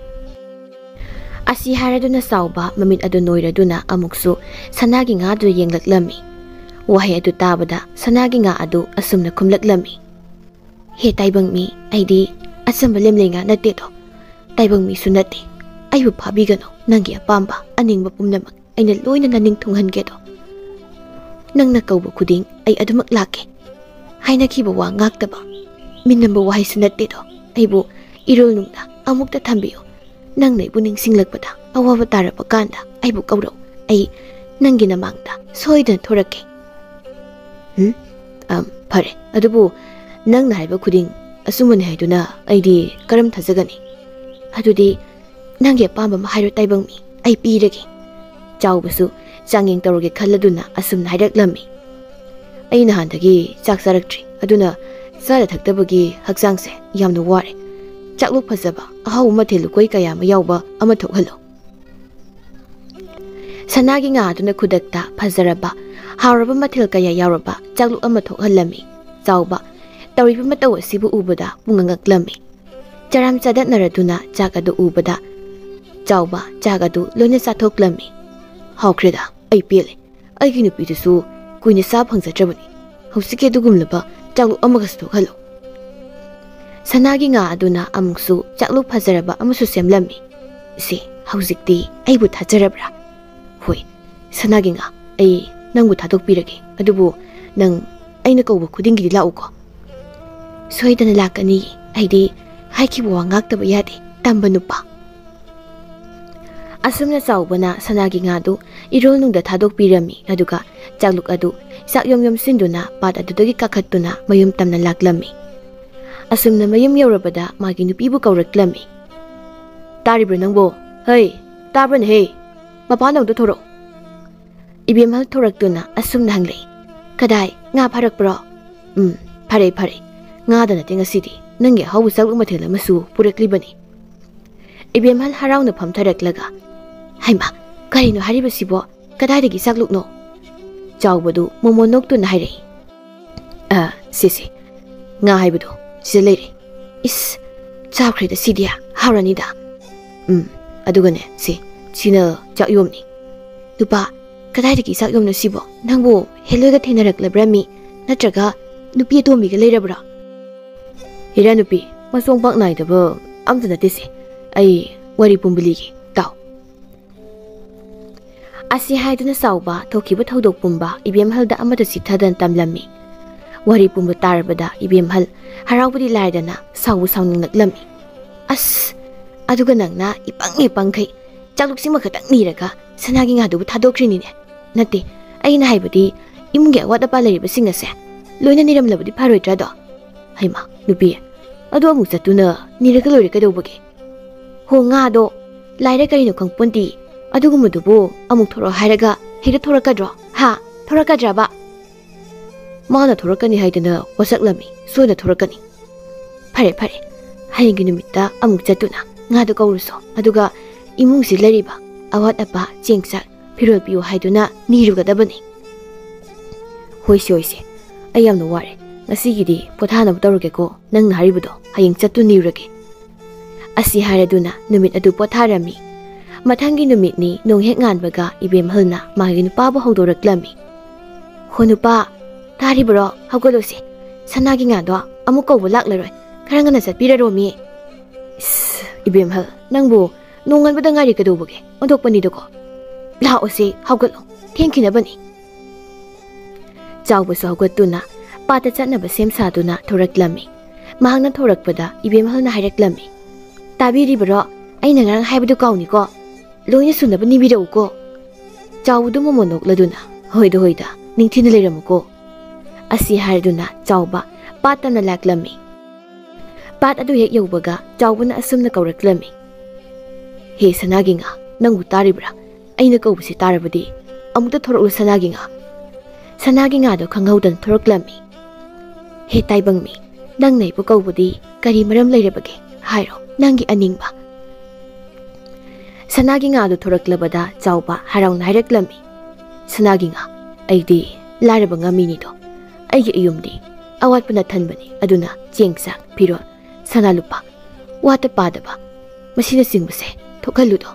ꯑꯁꯤ ꯍꯥꯏꯔꯗꯨꯅ ꯆꯥꯎꯕ ꯃꯃꯤꯠ ꯑꯗꯨ ꯅꯣꯏꯔꯗꯨꯅ ꯑꯃꯨꯛꯁꯨ ꯁꯅꯥꯒꯤ ꯉꯥꯗꯨ ꯌꯦꯡꯂꯛꯂꯝꯃꯤ꯫ ꯋꯥꯍꯩ ꯑꯗꯨ ꯇꯥꯕꯗ ꯁꯅꯥꯒꯤ ꯉꯥ ꯑꯗꯨ ꯑꯁꯨꯝꯅ ꯈꯨꯝꯂꯛꯂꯝꯃꯤ, "ꯍꯦ ꯇꯥꯏꯕꯪ ꯃꯤ, ꯑꯩꯗꯤ ꯑꯆꯝꯕ ꯂꯦꯝꯂꯩ ꯉꯥ ꯅꯠꯇꯦꯗꯣ꯫ ꯇꯥꯏꯕꯪ ꯃꯤꯁꯨ ꯅꯠꯇꯦ꯫ ꯑꯩꯕꯨ ꯐꯥꯕꯤꯒꯅꯨ꯫ ꯅꯪꯒꯤ ꯑꯄꯥꯝꯕ ꯑꯅꯤꯡꯕ ꯄꯨꯝꯅꯃꯛ ꯑꯩꯅ ꯂꯣꯏꯅ ꯅꯅꯤꯡ ꯊꯨꯡꯍꯟꯒꯦꯗꯣ꯫ ꯅꯪꯅ ꯀꯧꯕ ꯈꯨꯗꯤꯡ ꯑꯩ ꯑꯗꯨꯃꯛ ꯂꯥꯛꯀꯦ꯫ ꯍꯥꯏꯅꯈꯤꯕ ꯋꯥ ꯉꯥꯛꯇꯕ, ꯃꯤꯅꯝꯕ ꯋꯥꯍꯩꯁꯨ ꯅꯠꯇꯦꯗꯣ꯫ ꯑꯩꯕꯨ ꯏꯔꯣꯜ ꯅꯨꯡꯗ ꯑꯃꯨꯛꯇ ꯊꯝꯕꯤꯌꯨ꯫ ꯅꯪꯅ ꯑꯩꯕꯨ ꯅꯤꯡꯁꯤꯡꯂꯛꯄꯗ, ꯑꯋꯥꯕ ꯇꯥꯔꯕ ꯀꯥꯟꯗ ꯑꯩꯕꯨ ꯀꯧꯔꯛꯎ꯫ ꯑꯩ ꯅꯪꯒꯤ ꯅꯃꯥꯡꯗ ꯁꯣꯏꯗꯅ ꯊꯣꯔꯛꯀꯦ"꯫ "ꯎꯝ, ꯑꯝ, ꯐꯔꯦ꯫ ꯑꯗꯨꯕꯨ ꯅꯪꯅ ꯍꯥꯏꯕ ꯈꯨꯗꯤꯡ ꯑꯆꯨꯝꯕꯅꯤ ꯍꯥꯏꯗꯨꯅ ꯑꯩꯗꯤ ꯀꯔꯝ ꯊꯥꯖꯒꯅꯤ? ꯑꯗꯨꯗꯤ ꯅꯪꯒꯤ ꯑꯄꯥꯝꯕ ꯑꯃ ꯍꯥꯏꯔꯣ ꯇꯥꯏꯕꯪ ꯃꯤ, ꯑꯩ ꯄꯤꯔꯒꯦ"꯫ ꯆꯥꯎꯕꯁꯨ ꯆꯥꯡꯌꯦꯡ ꯇꯧꯔꯒꯦ ꯈꯜꯂꯗꯨꯅ ꯑꯁꯨꯝꯅ ꯍꯥꯏꯔꯛꯂꯝꯃꯤ, "ꯑꯩ ꯅꯍꯥꯟꯗꯒꯤ ꯆꯥꯛ ꯆꯥꯔꯛꯇ꯭ꯔꯤ, ꯑꯗꯨꯅ ꯆꯥꯗ ꯊꯛꯇꯕꯒꯤ ꯍꯛꯆꯥꯡꯁꯦ ꯌꯥꯝꯅ ꯋꯥꯔꯦ꯫ ꯆꯥꯛꯂꯨꯛ ꯐꯖꯕ, ꯑꯍꯥꯎꯕ ꯃꯊꯦꯜ ꯂꯨꯀꯣꯏ ꯀꯌꯥ ꯑꯃ ꯌꯥꯎꯕ ꯑꯃ ꯊꯣꯛꯍꯜꯂꯣ"꯫ ꯁꯅꯥꯒꯤ ꯉꯥ ꯑꯗꯨꯅ ꯈꯨꯗꯛꯇ ꯐꯖꯔꯕ, ꯍꯥꯎꯔꯕ ꯃꯊꯦꯜ ꯀꯌꯥ ꯌꯥꯎꯔꯕ ꯆꯥꯛꯂꯨꯛ ꯑꯃ ꯊꯣꯛꯍꯜꯂꯝꯃꯤ꯫ ꯆꯥꯎꯕ ꯇꯧꯔꯤꯕ ꯃꯇꯧ ꯑꯁꯤꯕꯨ ꯎꯕꯗ ꯄꯨꯡꯉꯛ ꯉꯛꯂꯝꯃꯤ꯫ ꯆꯔꯥꯝ ꯆꯗꯠꯅꯔꯗꯨꯅ ꯆꯥꯛ ꯑꯗꯨ ꯎꯕꯗ ꯆꯥꯎꯕ ꯆꯥꯛ ꯑꯗꯨ ꯂꯣꯏꯅ ꯆꯥꯊꯣꯛꯂꯝꯃꯤ꯫ "ꯍꯥꯎꯈ꯭ꯔꯦꯗ, ꯑꯩ ꯄꯦꯜꯂꯦ꯫ ꯑꯩꯒꯤ ꯅꯨꯄꯤꯗꯨꯁꯨ ꯀꯨꯏꯅ ꯆꯥ ꯐꯪꯖꯗ꯭ꯔꯕꯅꯤ꯫ ꯍꯧꯖꯤꯛꯀꯤ ꯑꯗꯨꯒꯨꯝꯂꯕ ꯆꯥꯛꯂꯨꯛ ꯑꯃꯒꯁꯨ ꯊꯣꯛꯍꯜꯂꯨ"꯫ ꯁꯅꯥꯒꯤ ꯉꯥ ꯑꯗꯨꯅ ꯑꯃꯨꯛꯁꯨ ꯆꯥꯛꯂꯨꯛ ꯐꯖꯔꯕ ꯑꯃꯁꯨ ꯁꯦꯝꯂꯝꯃꯤ꯫ "ꯁꯦ, ꯍꯧꯖꯤꯛꯇꯤ ꯑꯩꯕꯨ ꯊꯥꯖꯔꯕ꯭ꯔꯥ? ꯍꯣꯏ, ꯁꯅꯥꯒꯤ ꯉꯥ, ꯑꯩ ꯅꯪꯕꯨ ꯊꯥꯗꯣꯛꯄꯤꯔꯒꯦ, ꯑꯗꯨꯕꯨ ꯅꯪ ꯑꯩꯅ ꯀꯧꯕ ꯈꯨꯗꯤꯡꯒꯤꯗꯤ ꯂꯥꯛꯎꯀꯣ"꯫ "ꯁꯣꯏꯗꯅ ꯂꯥꯛꯀꯅꯤ꯫ ꯑꯩꯗꯤ ꯍꯥꯏꯈꯤꯕ ꯋꯥ ꯉꯥꯛꯇꯕ ꯌꯥꯗꯦ, ꯇꯝꯕ ꯅꯨꯄꯥ"꯫ ꯑꯁꯨꯝꯅ ꯆꯥꯎꯕꯅ ꯁꯅꯥꯒꯤ ꯉꯥꯗꯨ ꯏꯔꯣꯜꯅꯨꯡꯗ ꯊꯥꯗꯣꯛꯄꯤꯔꯝꯃꯤ, ꯑꯗꯨꯒ ꯆꯥꯛꯂꯨꯛ ꯑꯗꯨ ꯆꯥꯛ ꯌꯣꯝ ꯌꯣꯝꯁꯤꯟꯗꯨꯅ ꯄꯥꯠ ꯑꯗꯨꯗꯒꯤ ꯀꯥꯈꯠꯇꯨꯅ ꯃꯌꯨꯝ ꯇꯝꯅ ꯂꯥꯛꯂꯝꯃꯤ꯫ ꯑꯁꯨꯝꯅ ꯃꯌꯨꯝ ꯌꯧꯔꯕꯗ ꯃꯥꯒꯤ ꯅꯨꯄꯤꯕꯨ ꯀꯧꯔꯛꯂꯝꯃꯤ꯫ "ꯇꯥꯔꯤꯕ꯭ꯔꯣ ꯅꯪꯕꯣ? ꯍꯩ, ꯇꯥꯕ꯭ꯔꯅꯦꯍꯦ? ꯃꯄꯥꯟꯗ ꯑꯃꯨꯛꯇ ꯊꯣꯔꯛꯑꯣ꯫" ꯏꯕꯦꯝꯍꯜ ꯊꯣꯔꯛꯇꯨꯅ ꯑꯁꯨꯝꯅ ꯍꯪꯂꯛꯏ, "ꯀꯗꯥꯏ, ꯉꯥ ꯐꯥꯔꯛꯄ꯭ꯔꯣ?" "ꯎꯝ, ꯐꯔꯦ, ꯐꯔꯦ꯫ ꯉꯥꯗ ꯅꯠꯇꯦ ꯉꯁꯤꯗꯤ, ꯅꯪꯒꯤ ꯑꯍꯥꯎꯕ ꯆꯥꯛꯂꯨꯛ ꯃꯊꯦꯜ ꯑꯃꯁꯨ ꯄꯨꯔꯛꯂꯤꯕꯅꯤ꯫" ꯏꯕꯦꯝꯍꯜ ꯍꯔꯥꯎꯅ ꯐꯝꯊꯔꯛꯂꯒ, "ꯍꯩꯃꯥ, ꯀꯔꯤꯅꯣ ꯍꯥꯏꯔꯤꯕꯁꯤꯕꯣ? ꯀꯗꯥꯏꯗꯒꯤ ꯆꯥꯛꯂꯨꯛꯅꯣ?" ꯆꯥꯎꯕꯗꯨ ꯃꯣꯃꯣꯟ ꯅꯣꯛꯇꯨꯅ ꯍꯥꯏꯔꯛꯏ, "ꯑ, ꯁꯦ, ꯁꯦ, ꯉꯥ ꯍꯥꯏꯕꯗꯣ ꯁꯤꯗ ꯂꯩꯔꯦ꯫ ꯏꯁ, ꯆꯥꯎꯈ꯭ꯔꯦꯗ ꯁꯤꯗꯤ, ꯍꯥꯎꯔꯅꯤꯗ꯫ ꯎꯝ, ꯑꯗꯨꯒꯅꯦ, ꯁꯦ, ꯁꯤꯅ ꯆꯥꯛ ꯌꯣꯝꯅꯤ꯫" "ꯅꯨꯄꯥ, ꯀꯗꯥꯏꯗꯒꯤ ꯆꯥꯛ ꯌꯣꯝꯅꯣ ꯁꯤꯕꯣ? ꯅꯪꯕꯨ ꯍꯦꯂꯣꯏꯒ ꯊꯦꯡꯅꯔꯛꯂꯕ꯭ꯔꯥ ꯃꯤ? ꯅꯠꯇ꯭ꯔꯒ ꯅꯨꯄꯤ ꯑꯇꯣꯝꯕꯤꯒ ꯂꯩꯔꯕ꯭ꯔꯥ?" "ꯍꯤꯔꯥ ꯅꯨꯄꯤ, ꯃꯆꯣꯡ ꯄꯥꯛ ꯅꯥꯏꯗꯕ ꯑꯝꯇ ꯅꯠꯇꯦꯁꯦ꯫ ꯑꯩ ꯋꯥꯔꯤ ꯄꯨꯝꯕ ꯂꯤꯒꯦ, ꯇꯥꯎ꯫" ꯑꯁꯤ ꯍꯥꯏꯗꯨꯅ ꯆꯥꯎꯕ ꯊꯣꯛꯈꯤꯕ ꯊꯧꯗꯣꯛ ꯄꯨꯝꯕ ꯏꯕꯦꯝꯍꯜꯗ ꯑꯃꯠꯇ ꯆꯤꯠꯊꯗꯅ ꯇꯝꯂꯝꯃꯤ꯫ ꯋꯥꯔꯤ ꯄꯨꯝꯕ ꯇꯥꯔꯕꯗ ꯏꯕꯦꯝꯍꯜ ꯍꯔꯥꯎꯕꯗꯤ ꯂꯥꯏꯔꯗꯅ ꯁꯥꯎꯕꯨ ꯁꯥꯎꯅꯤꯡꯂꯛꯂꯝꯃꯤ꯫ "ꯑꯁ, ꯑꯗꯨꯒ ꯅꯪꯅ ꯏꯄꯪ ꯏꯄꯪꯈꯩ ꯆꯥꯛꯂꯨꯛꯁꯤꯃ ꯈꯛꯇꯪ ꯅꯤꯔꯒ ꯁꯅꯥꯒꯤ ꯉꯥꯗꯨꯕꯨ ꯊꯥꯗꯣꯛꯈ꯭ꯔꯤꯅꯤꯅꯦ꯫ ꯅꯠꯇꯦ, ꯑꯩꯅ ꯍꯥꯏꯕꯗꯤ ꯏꯃꯨꯡꯒꯤ ꯑꯋꯥꯠ ꯑꯄꯥ ꯂꯩꯔꯤꯕꯁꯤꯡ ꯑꯁꯦ ꯂꯣꯏꯅ ꯅꯤꯔꯝꯂꯕꯗꯤ ꯐꯔꯣꯏꯗ꯭ꯔꯥꯗꯣ?" "ꯍꯩꯃꯥ, ꯅꯨꯄꯤ, ꯑꯗꯨ ꯑꯃꯨꯛ ꯆꯠꯇꯨꯅ ꯅꯤꯔꯒ ꯂꯣꯏꯔꯦ ꯀꯩꯗꯧꯕꯒꯦ?" "ꯍꯣ, ꯉꯥꯗꯣ ꯂꯥꯏꯔ ꯀꯔꯤꯅꯣ ꯈꯪꯄꯣꯟꯇꯦ꯫ ꯑꯗꯨꯒꯨꯝꯕꯗꯨꯕꯨ ꯑꯃꯨꯛ ꯊꯣꯔꯛꯑꯣ ꯍꯥꯏꯔꯒ ꯍꯦꯛꯇ ꯊꯣꯔꯛꯀꯗ꯭ꯔꯣ? ꯍꯥ? ꯊꯣꯔꯛꯀꯗ꯭ꯔꯕ?" "ꯃꯥꯅ ꯊꯣꯔꯛꯀꯅꯤ ꯍꯥꯏꯗꯅ ꯋꯥꯁꯛꯂꯝꯃꯤ, ꯁꯣꯏꯅ ꯊꯣꯔꯛꯀꯅꯤ꯫" "ꯐꯔꯦ, ꯐꯔꯦ, ꯍꯌꯦꯡꯒꯤ ꯅꯨꯃꯤꯠꯇ ꯑꯃꯨꯛ ꯆꯠꯇꯨꯅ ꯉꯥꯗꯣ ꯀꯧꯔꯨꯁꯣ, ꯑꯗꯨꯒ ꯏꯃꯨꯡꯁꯤ ꯂꯩꯔꯤꯕ ꯑꯋꯥꯠ ꯑꯄꯥ, ꯆꯦꯡ ꯆꯥꯛ, ꯐꯤꯔꯣꯜ ꯄꯤꯌꯨ ꯍꯥꯏꯗꯨꯅ ꯅꯤꯔꯨꯒꯗꯕꯅꯤ꯫" "ꯍꯣꯏꯁꯦ, ꯍꯣꯏꯁꯦ, ꯑꯩ ꯌꯥꯝꯅ ꯋꯥꯔꯦ꯫ ꯉꯁꯤꯒꯤꯗꯤ ꯄꯣꯊꯥꯅꯕ ꯇꯧꯔꯒꯦꯀꯣ꯫ ꯅꯪꯅ ꯍꯥꯏꯔꯤꯕꯗꯣ ꯍꯌꯦꯡ ꯆꯠꯇꯨꯅ ꯅꯤꯔꯨꯔꯒꯦ꯫" ꯑꯁꯤ ꯍꯥꯏꯔꯗꯨꯅ ꯅꯨꯃꯤꯠ ꯑꯗꯨ ꯄꯣꯊꯥꯔꯝꯃꯤ꯫ ꯃꯊꯪꯒꯤ ꯅꯨꯃꯤꯠꯅꯤ ꯅꯣꯡ ꯍꯦꯛ ꯉꯥꯟꯕꯒ ꯏꯕꯦꯝꯍꯜꯅ ꯃꯥꯒꯤ ꯅꯨꯄꯥꯕꯨ ꯍꯧꯗꯣꯔꯛꯂꯝꯃꯤ꯫ "ꯍꯣ ꯅꯨꯄꯥ, ꯇꯥꯔꯤꯕ꯭ꯔꯣ? ꯍꯧꯒꯠꯂꯣꯁꯦ꯫ ꯁꯅꯥꯒꯤ ꯉꯥꯗꯣ ꯑꯃꯨꯛ ꯀꯧꯕ ꯂꯥꯛꯂꯔꯣꯏ꯫ ꯈꯔ ꯉꯟꯅ ꯆꯠꯄꯤꯔꯔꯣꯃꯤ꯫" "ꯏꯁ, ꯏꯕꯦꯝꯍꯜ, ꯅꯪꯕꯨ ꯅꯣꯡꯉꯥꯟꯕꯗ ꯉꯥꯏꯔꯤ ꯀꯩꯗꯧꯕꯒꯦ? ꯑꯣꯟꯊꯣꯛꯄꯅꯤꯗꯀꯣ꯫ ꯂꯥꯛꯑꯣꯁꯦ, ꯍꯧꯒꯠꯂꯣ꯫ ꯊꯦꯡꯈꯤꯅꯕꯅꯤ꯫" ꯆꯥꯎꯕꯁꯨ ꯍꯧꯒꯠꯇꯨꯅ ꯄꯥꯠꯇ ꯆꯠꯅꯕ ꯁꯦꯝ ꯁꯥꯗꯨꯅ ꯊꯣꯔꯛꯂꯝꯃꯤ꯫ ꯃꯍꯥꯛꯅ ꯊꯣꯔꯛꯄꯗ ꯏꯕꯦꯝꯍꯜꯅ ꯍꯥꯏꯔꯛꯂꯝꯃꯤ, "ꯇꯥꯕꯤꯔꯤꯕꯔꯣ? ꯑꯩꯅ ꯉꯔꯥꯡ ꯍꯥꯏꯕꯗꯨ ꯀꯥꯎꯅꯤꯀꯣ꯫" ꯂꯣꯏꯅ ꯁꯨꯅꯕ ꯅꯤꯕꯤꯔꯛꯎꯀꯣ꯫ ꯆꯥꯎꯕꯗꯨ ꯃꯃꯣꯟ ꯅꯣꯛꯂꯗꯨꯅ, "ꯍꯣꯏꯗ ꯍꯣꯏꯗ, ꯅꯤꯡꯊꯤꯅ ꯂꯩꯔꯝꯃꯨꯀꯣ"꯫ ꯑꯁꯤ ꯍꯥꯏꯔꯗꯨꯅ ꯆꯥꯎꯕ ꯄꯥꯠ ꯇꯝꯅ ꯂꯥꯛꯂꯝꯃꯤ꯫ ꯄꯥꯠ ꯑꯗꯨ ꯍꯦꯛ ꯌꯧꯕꯒ ꯆꯥꯎꯕꯅ ꯑꯁꯨꯝꯅ ꯀꯧꯔꯛꯂꯝꯃꯤ, "ꯍꯦ ꯁꯅꯥꯒꯤ ꯉꯥ, ꯅꯪꯕꯨ ꯇꯥꯔꯤꯕ꯭ꯔꯥ? ꯑꯩꯅ ꯀꯧꯕꯁꯤ ꯇꯥꯔꯕꯗꯤ ꯑꯃꯨꯛꯇ ꯊꯣꯔꯛꯂꯨ ꯁꯅꯥꯒꯤ ꯉꯥ"꯫ ꯁꯅꯥꯒꯤ ꯉꯥꯗꯣ ꯈꯪꯍꯧꯗꯅ ꯊꯣꯔꯛꯂꯝꯃꯤ꯫ "ꯍꯦ ꯇꯥꯏꯕꯪꯃꯤ, ꯅꯪꯅ ꯑꯩꯕꯨ ꯀꯧꯕꯗꯤ ꯀꯔꯤ ꯃꯔꯝ ꯂꯩꯔꯕꯒꯦ? ꯍꯥꯏꯔꯣ, ꯅꯪꯒꯤ ꯑꯅꯤꯡꯕ"꯫ ꯁꯅꯥꯒꯤ ꯉꯥꯗꯨ ꯊꯣꯔꯛꯂꯕꯗ ꯆꯥꯎꯕ ꯍꯔꯥꯎꯅ ꯍꯥꯏꯔꯛꯂꯝꯃꯤ, "ꯁꯅꯥꯒꯤ ꯉꯥ, ꯑꯩꯗꯤ ꯂꯥꯏꯔꯕ ꯉꯥꯃꯤꯅꯤꯗꯣ꯫ ꯑꯩꯒꯤ ꯑꯌꯨꯝꯗꯤ ꯑꯋꯥꯠꯄꯅ ꯊꯟꯕꯅꯤ, ꯑꯗꯨꯅ ꯆꯦꯡ ꯆꯥꯛ, ꯐꯤꯔꯣꯜ, ꯁꯅꯥ ꯂꯨꯄꯥ, ꯋꯥꯠꯇ ꯄꯥꯗꯕ, ꯃꯁꯤꯅꯆꯤꯡꯕꯁꯦ ꯊꯣꯛꯍꯜꯂꯨꯗꯣ꯫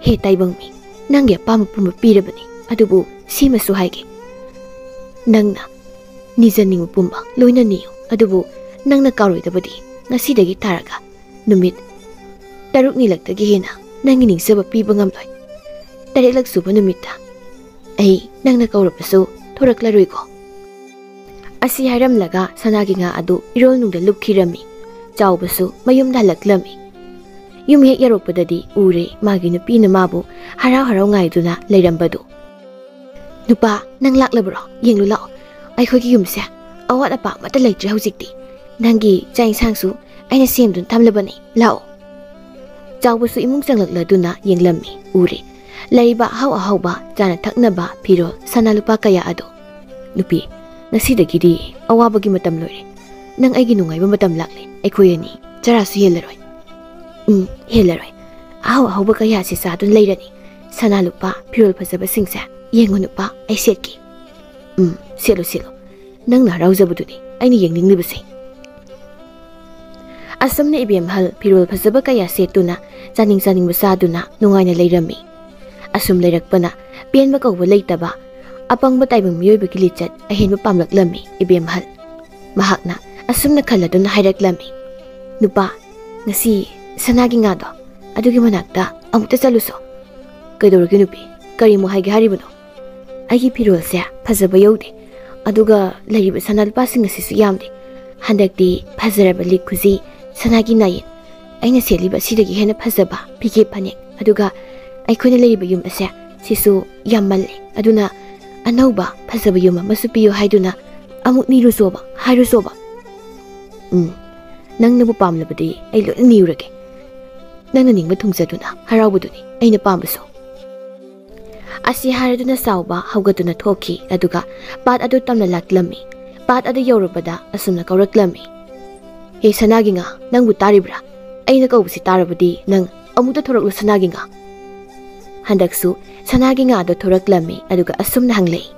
ꯍꯦ ꯇꯥꯏꯕꯪꯃꯤ, ꯅꯪꯒꯤ ꯑꯄꯥꯝꯕ ꯄꯨꯝꯕ ꯄꯤꯔꯕꯅꯤ, ꯑꯗꯨꯕꯨ ꯁꯤꯃꯁꯨ ꯍꯥꯏꯒꯦ꯫ ꯅꯪꯅ ꯅꯤꯖꯅꯤꯡꯕ ꯄꯨꯝꯕ ꯂꯣꯏꯅ ꯅꯤꯌꯨ, ꯑꯗꯨꯕꯨ ꯅꯪꯅ ꯀꯥꯎꯔꯣꯏꯗꯕꯗꯤ ꯉꯁꯤꯗꯒꯤ ꯇꯥꯔꯒ ꯅꯨꯃꯤꯠ ꯇꯔꯨꯛꯅꯤꯂꯛꯇꯒꯤ ꯍꯦꯟꯅ ꯅꯪꯒꯤ ꯅꯤꯡꯖꯕ ꯄꯤꯕ ꯉꯝꯂꯣꯏ꯫ ꯇꯔꯦꯠꯂꯛ ꯁꯨꯕ ꯅꯨꯃꯤꯠꯇ ꯑꯩ ꯅꯪꯅ ꯀꯧꯔꯕꯁꯨ ꯊꯣꯔꯛꯂꯔꯣꯏꯀꯣ"꯫ ꯑꯁꯤ ꯍꯥꯏꯔꯝꯂꯒ ꯁꯅꯥꯒꯤ ꯉꯥ ꯑꯗꯨ ꯏꯔꯣꯜꯅꯨꯡꯗ ꯂꯨꯞꯈꯤꯔꯝꯃꯤ꯫ ꯆꯥꯎꯕꯁꯨ ꯃꯌꯨꯝꯗ ꯍꯜꯂꯛꯂꯝꯃꯤ꯫ ꯌꯨꯝ ꯍꯦꯛ ꯌꯧꯔꯛꯄꯗꯗꯤ ꯎꯔꯦ ꯃꯥꯒꯤ ꯅꯨꯄꯤꯅ ꯃꯥꯕꯨ ꯍꯔꯥꯎ ꯍꯔꯥꯎ ꯉꯥꯏꯗꯨꯅ ꯂꯩꯔꯝꯕꯗꯨ꯫ "ꯅꯨꯄꯥ, ꯅꯪ ꯂꯥꯛꯂꯕ꯭ꯔꯣ? ꯌꯦꯡꯂꯨ ꯂꯥꯛꯑꯣ, ꯑꯩꯈꯣꯏꯒꯤ ꯌꯨꯝꯁꯦ ꯑꯋꯥꯠ ꯑꯄꯥ ꯑꯃꯠꯇ ꯂꯩꯇ꯭ꯔꯦ ꯍꯧꯖꯤꯛꯇꯤ꯫ ꯅꯪꯒꯤ ꯆꯥꯛ ꯏꯟꯁꯥꯡꯁꯨ ꯑꯩꯅ ꯁꯦꯝꯗꯨꯅ ꯊꯝꯂꯕꯅꯤ, ꯂꯥꯛꯑꯣ"꯫ ꯆꯥꯎꯕꯁꯨ ꯏꯃꯨꯡ ꯆꯪꯂꯛꯂꯗꯨꯅ ꯌꯦꯡꯂꯝꯃꯤ꯫ ꯎꯔꯦ ꯂꯩꯔꯤꯕ ꯑꯍꯥꯎ ꯑꯍꯥꯎꯕ ꯆꯥꯅ ꯊꯛꯅꯕ, ꯐꯤꯔꯣꯜ, ꯁꯅꯥ ꯂꯨꯄꯥ ꯀꯌꯥ ꯑꯗꯣ꯫ "ꯅꯨꯄꯤ, ꯉꯁꯤꯗꯒꯤꯗꯤ ꯑꯋꯥꯕꯒꯤ ꯃꯇꯝ ꯂꯣꯏꯔꯦ꯫ ꯅꯪ ꯑꯩꯒꯤ ꯅꯨꯡꯉꯥꯏꯕ ꯃꯇꯝ ꯂꯥꯛꯂꯦ꯫ ꯑꯩꯈꯣꯏ ꯑꯅꯤ ꯆꯔꯥꯁꯨ ꯍꯦꯜꯂꯔꯣꯏ"꯫ "ꯎꯝ, ꯍꯦꯜꯂꯔꯣꯏ꯫ ꯑꯍꯥꯎ ꯑꯍꯥꯎꯕ ꯀꯌꯥꯁꯤ ꯆꯥꯗꯨꯅ ꯂꯩꯔꯅꯤ꯫ ꯁꯅꯥ ꯂꯨꯄꯥ, ꯐꯤꯔꯣꯜ ꯐꯖꯕꯁꯤꯡꯁꯦ ꯌꯦꯡꯉꯨ ꯅꯨꯄꯥ, ꯑꯩ ꯁꯦꯠꯀꯦ"꯫ "ꯎꯝ, ꯁꯦꯠꯂꯨ, ꯁꯦꯠꯂꯨ꯫ ꯅꯪꯅ ꯍꯔꯥꯎꯖꯕꯗꯨꯅꯤ ꯑꯩꯅ ꯌꯦꯡꯅꯤꯡꯂꯤꯕꯁꯦ"꯫ ꯑꯁꯨꯝꯅ ꯏꯕꯦꯝꯍꯜ ꯐꯤꯔꯣꯜ ꯐꯖꯕ ꯀꯌꯥ ꯁꯦꯠꯇꯨꯅ, ꯆꯥꯅꯤꯡ ꯆꯥꯅꯤꯡꯕ ꯆꯥꯗꯨꯅ ꯅꯨꯡꯉꯥꯏꯅ ꯂꯩꯔꯝꯃꯤ꯫ ꯑꯁꯨꯝ ꯂꯩꯔꯛꯄꯅ ꯄꯦꯟꯕ ꯀꯧꯕ ꯂꯩꯇꯕ, ꯑꯄꯪꯕ ꯇꯥꯏꯕꯪ ꯃꯤꯑꯣꯏꯕꯒꯤ ꯂꯤꯆꯠ ꯑꯍꯦꯟꯕ ꯄꯥꯝꯂꯛꯂꯝꯃꯤ ꯏꯕꯦꯝꯍꯜ꯫ ꯃꯍꯥꯛꯅ ꯑꯁꯨꯝꯅ ꯈꯜꯂꯗꯨꯅ ꯍꯥꯏꯔꯛꯂꯝꯃꯤ, "ꯅꯨꯄꯥ, ꯉꯁꯤ ꯁꯅꯥꯒꯤ ꯉꯥꯗꯣ ꯑꯗꯨꯒꯤ ꯃꯅꯥꯛꯇ ꯑꯃꯨꯛꯇ ꯆꯠꯂꯨꯁꯣ"꯫ "ꯀꯩꯗꯧꯔꯒꯦ ꯅꯨꯄꯤ? ꯀꯔꯤꯃꯨꯛ ꯍꯥꯏꯒꯦ ꯍꯥꯏꯔꯤꯕꯅꯣ?" "ꯑꯩꯒꯤ ꯐꯤꯔꯣꯜꯁꯦ ꯐꯖꯕ ꯌꯧꯗꯦ, ꯑꯗꯨꯒ ꯂꯩꯔꯤꯕ ꯁꯅꯥ ꯂꯨꯄꯥꯁꯤꯡ ꯑꯁꯤꯁꯨ ꯌꯥꯝꯗꯦ꯫ ꯍꯟꯗꯛꯇꯤ ꯐꯖꯔꯕ ꯂꯤꯛ ꯈꯨꯖꯤ, ꯁꯅꯥꯒꯤ ꯅꯥꯌꯦꯟ, ꯑꯩꯅ ꯁꯦꯠꯂꯤꯕ ꯑꯁꯤꯗꯒꯤ ꯍꯦꯟꯅ ꯐꯖꯕ ꯐꯤꯒꯦ ꯐꯅꯦꯛ, ꯑꯗꯨꯒ ꯑꯩꯈꯣꯏꯅ ꯂꯩꯔꯤꯕ ꯌꯨꯝ ꯑꯁꯦ ꯁꯤꯁꯨ ꯌꯥꯝꯃꯜꯂꯦ, ꯑꯗꯨꯅ ꯑꯅꯧꯕ ꯐꯖꯕ ꯌꯨꯝ ꯑꯃꯁꯨ ꯄꯤꯌꯨ ꯍꯥꯏꯗꯨꯅ ꯑꯃꯨꯛ ꯅꯤꯔꯨꯆꯣꯕ, ꯍꯥꯏꯔꯨꯆꯣꯕ꯫ ꯎꯝ, ꯅꯪꯅꯕꯨ ꯄꯥꯝꯂꯕꯗꯤ ꯑꯩ ꯂꯣꯏꯅ ꯅꯤꯔꯨꯔꯒꯦ꯫ ꯅꯪꯅ ꯅꯤꯡꯕ ꯊꯨꯡꯖꯗꯨꯅ ꯍꯔꯥꯎꯕꯗꯨꯅꯤ ꯑꯩꯅ ꯄꯥꯝꯕꯁꯨ꯫ ꯑꯁꯤ ꯍꯥꯏꯔꯗꯨꯅ ꯆꯥꯎꯕ ꯍꯧꯒꯠꯇꯨꯅ ꯊꯣꯛꯈꯤ, ꯑꯗꯨꯒ ꯄꯥꯠ ꯑꯗꯨ ꯇꯝꯅ ꯂꯥꯛꯂꯝꯃꯤ꯫ ꯄꯥꯠ ꯑꯗꯨ ꯌꯧꯔꯕꯗ ꯑꯁꯨꯝꯅ ꯀꯧꯔꯛꯂꯝꯃꯤ, "ꯍꯦ ꯁꯅꯥꯒꯤ ꯉꯥ, ꯅꯪꯕꯨ ꯇꯥꯔꯤꯕ꯭ꯔꯥ? ꯑꯩꯅ ꯀꯧꯕꯁꯤ ꯇꯥꯔꯕꯗꯤ ꯅꯪ ꯑꯃꯨꯛꯇ ꯊꯣꯔꯛꯂꯨ ꯁꯅꯥꯒꯤ ꯉꯥ꯫" ꯍꯟꯗꯛꯁꯨ ꯁꯅꯥꯒꯤ ꯉꯥ ꯑꯗꯨ ꯊꯣꯔꯛꯂꯝꯃꯤ, ꯑꯗꯨꯒ ꯑꯁꯨꯝꯅ ꯍꯪꯂꯛꯏ,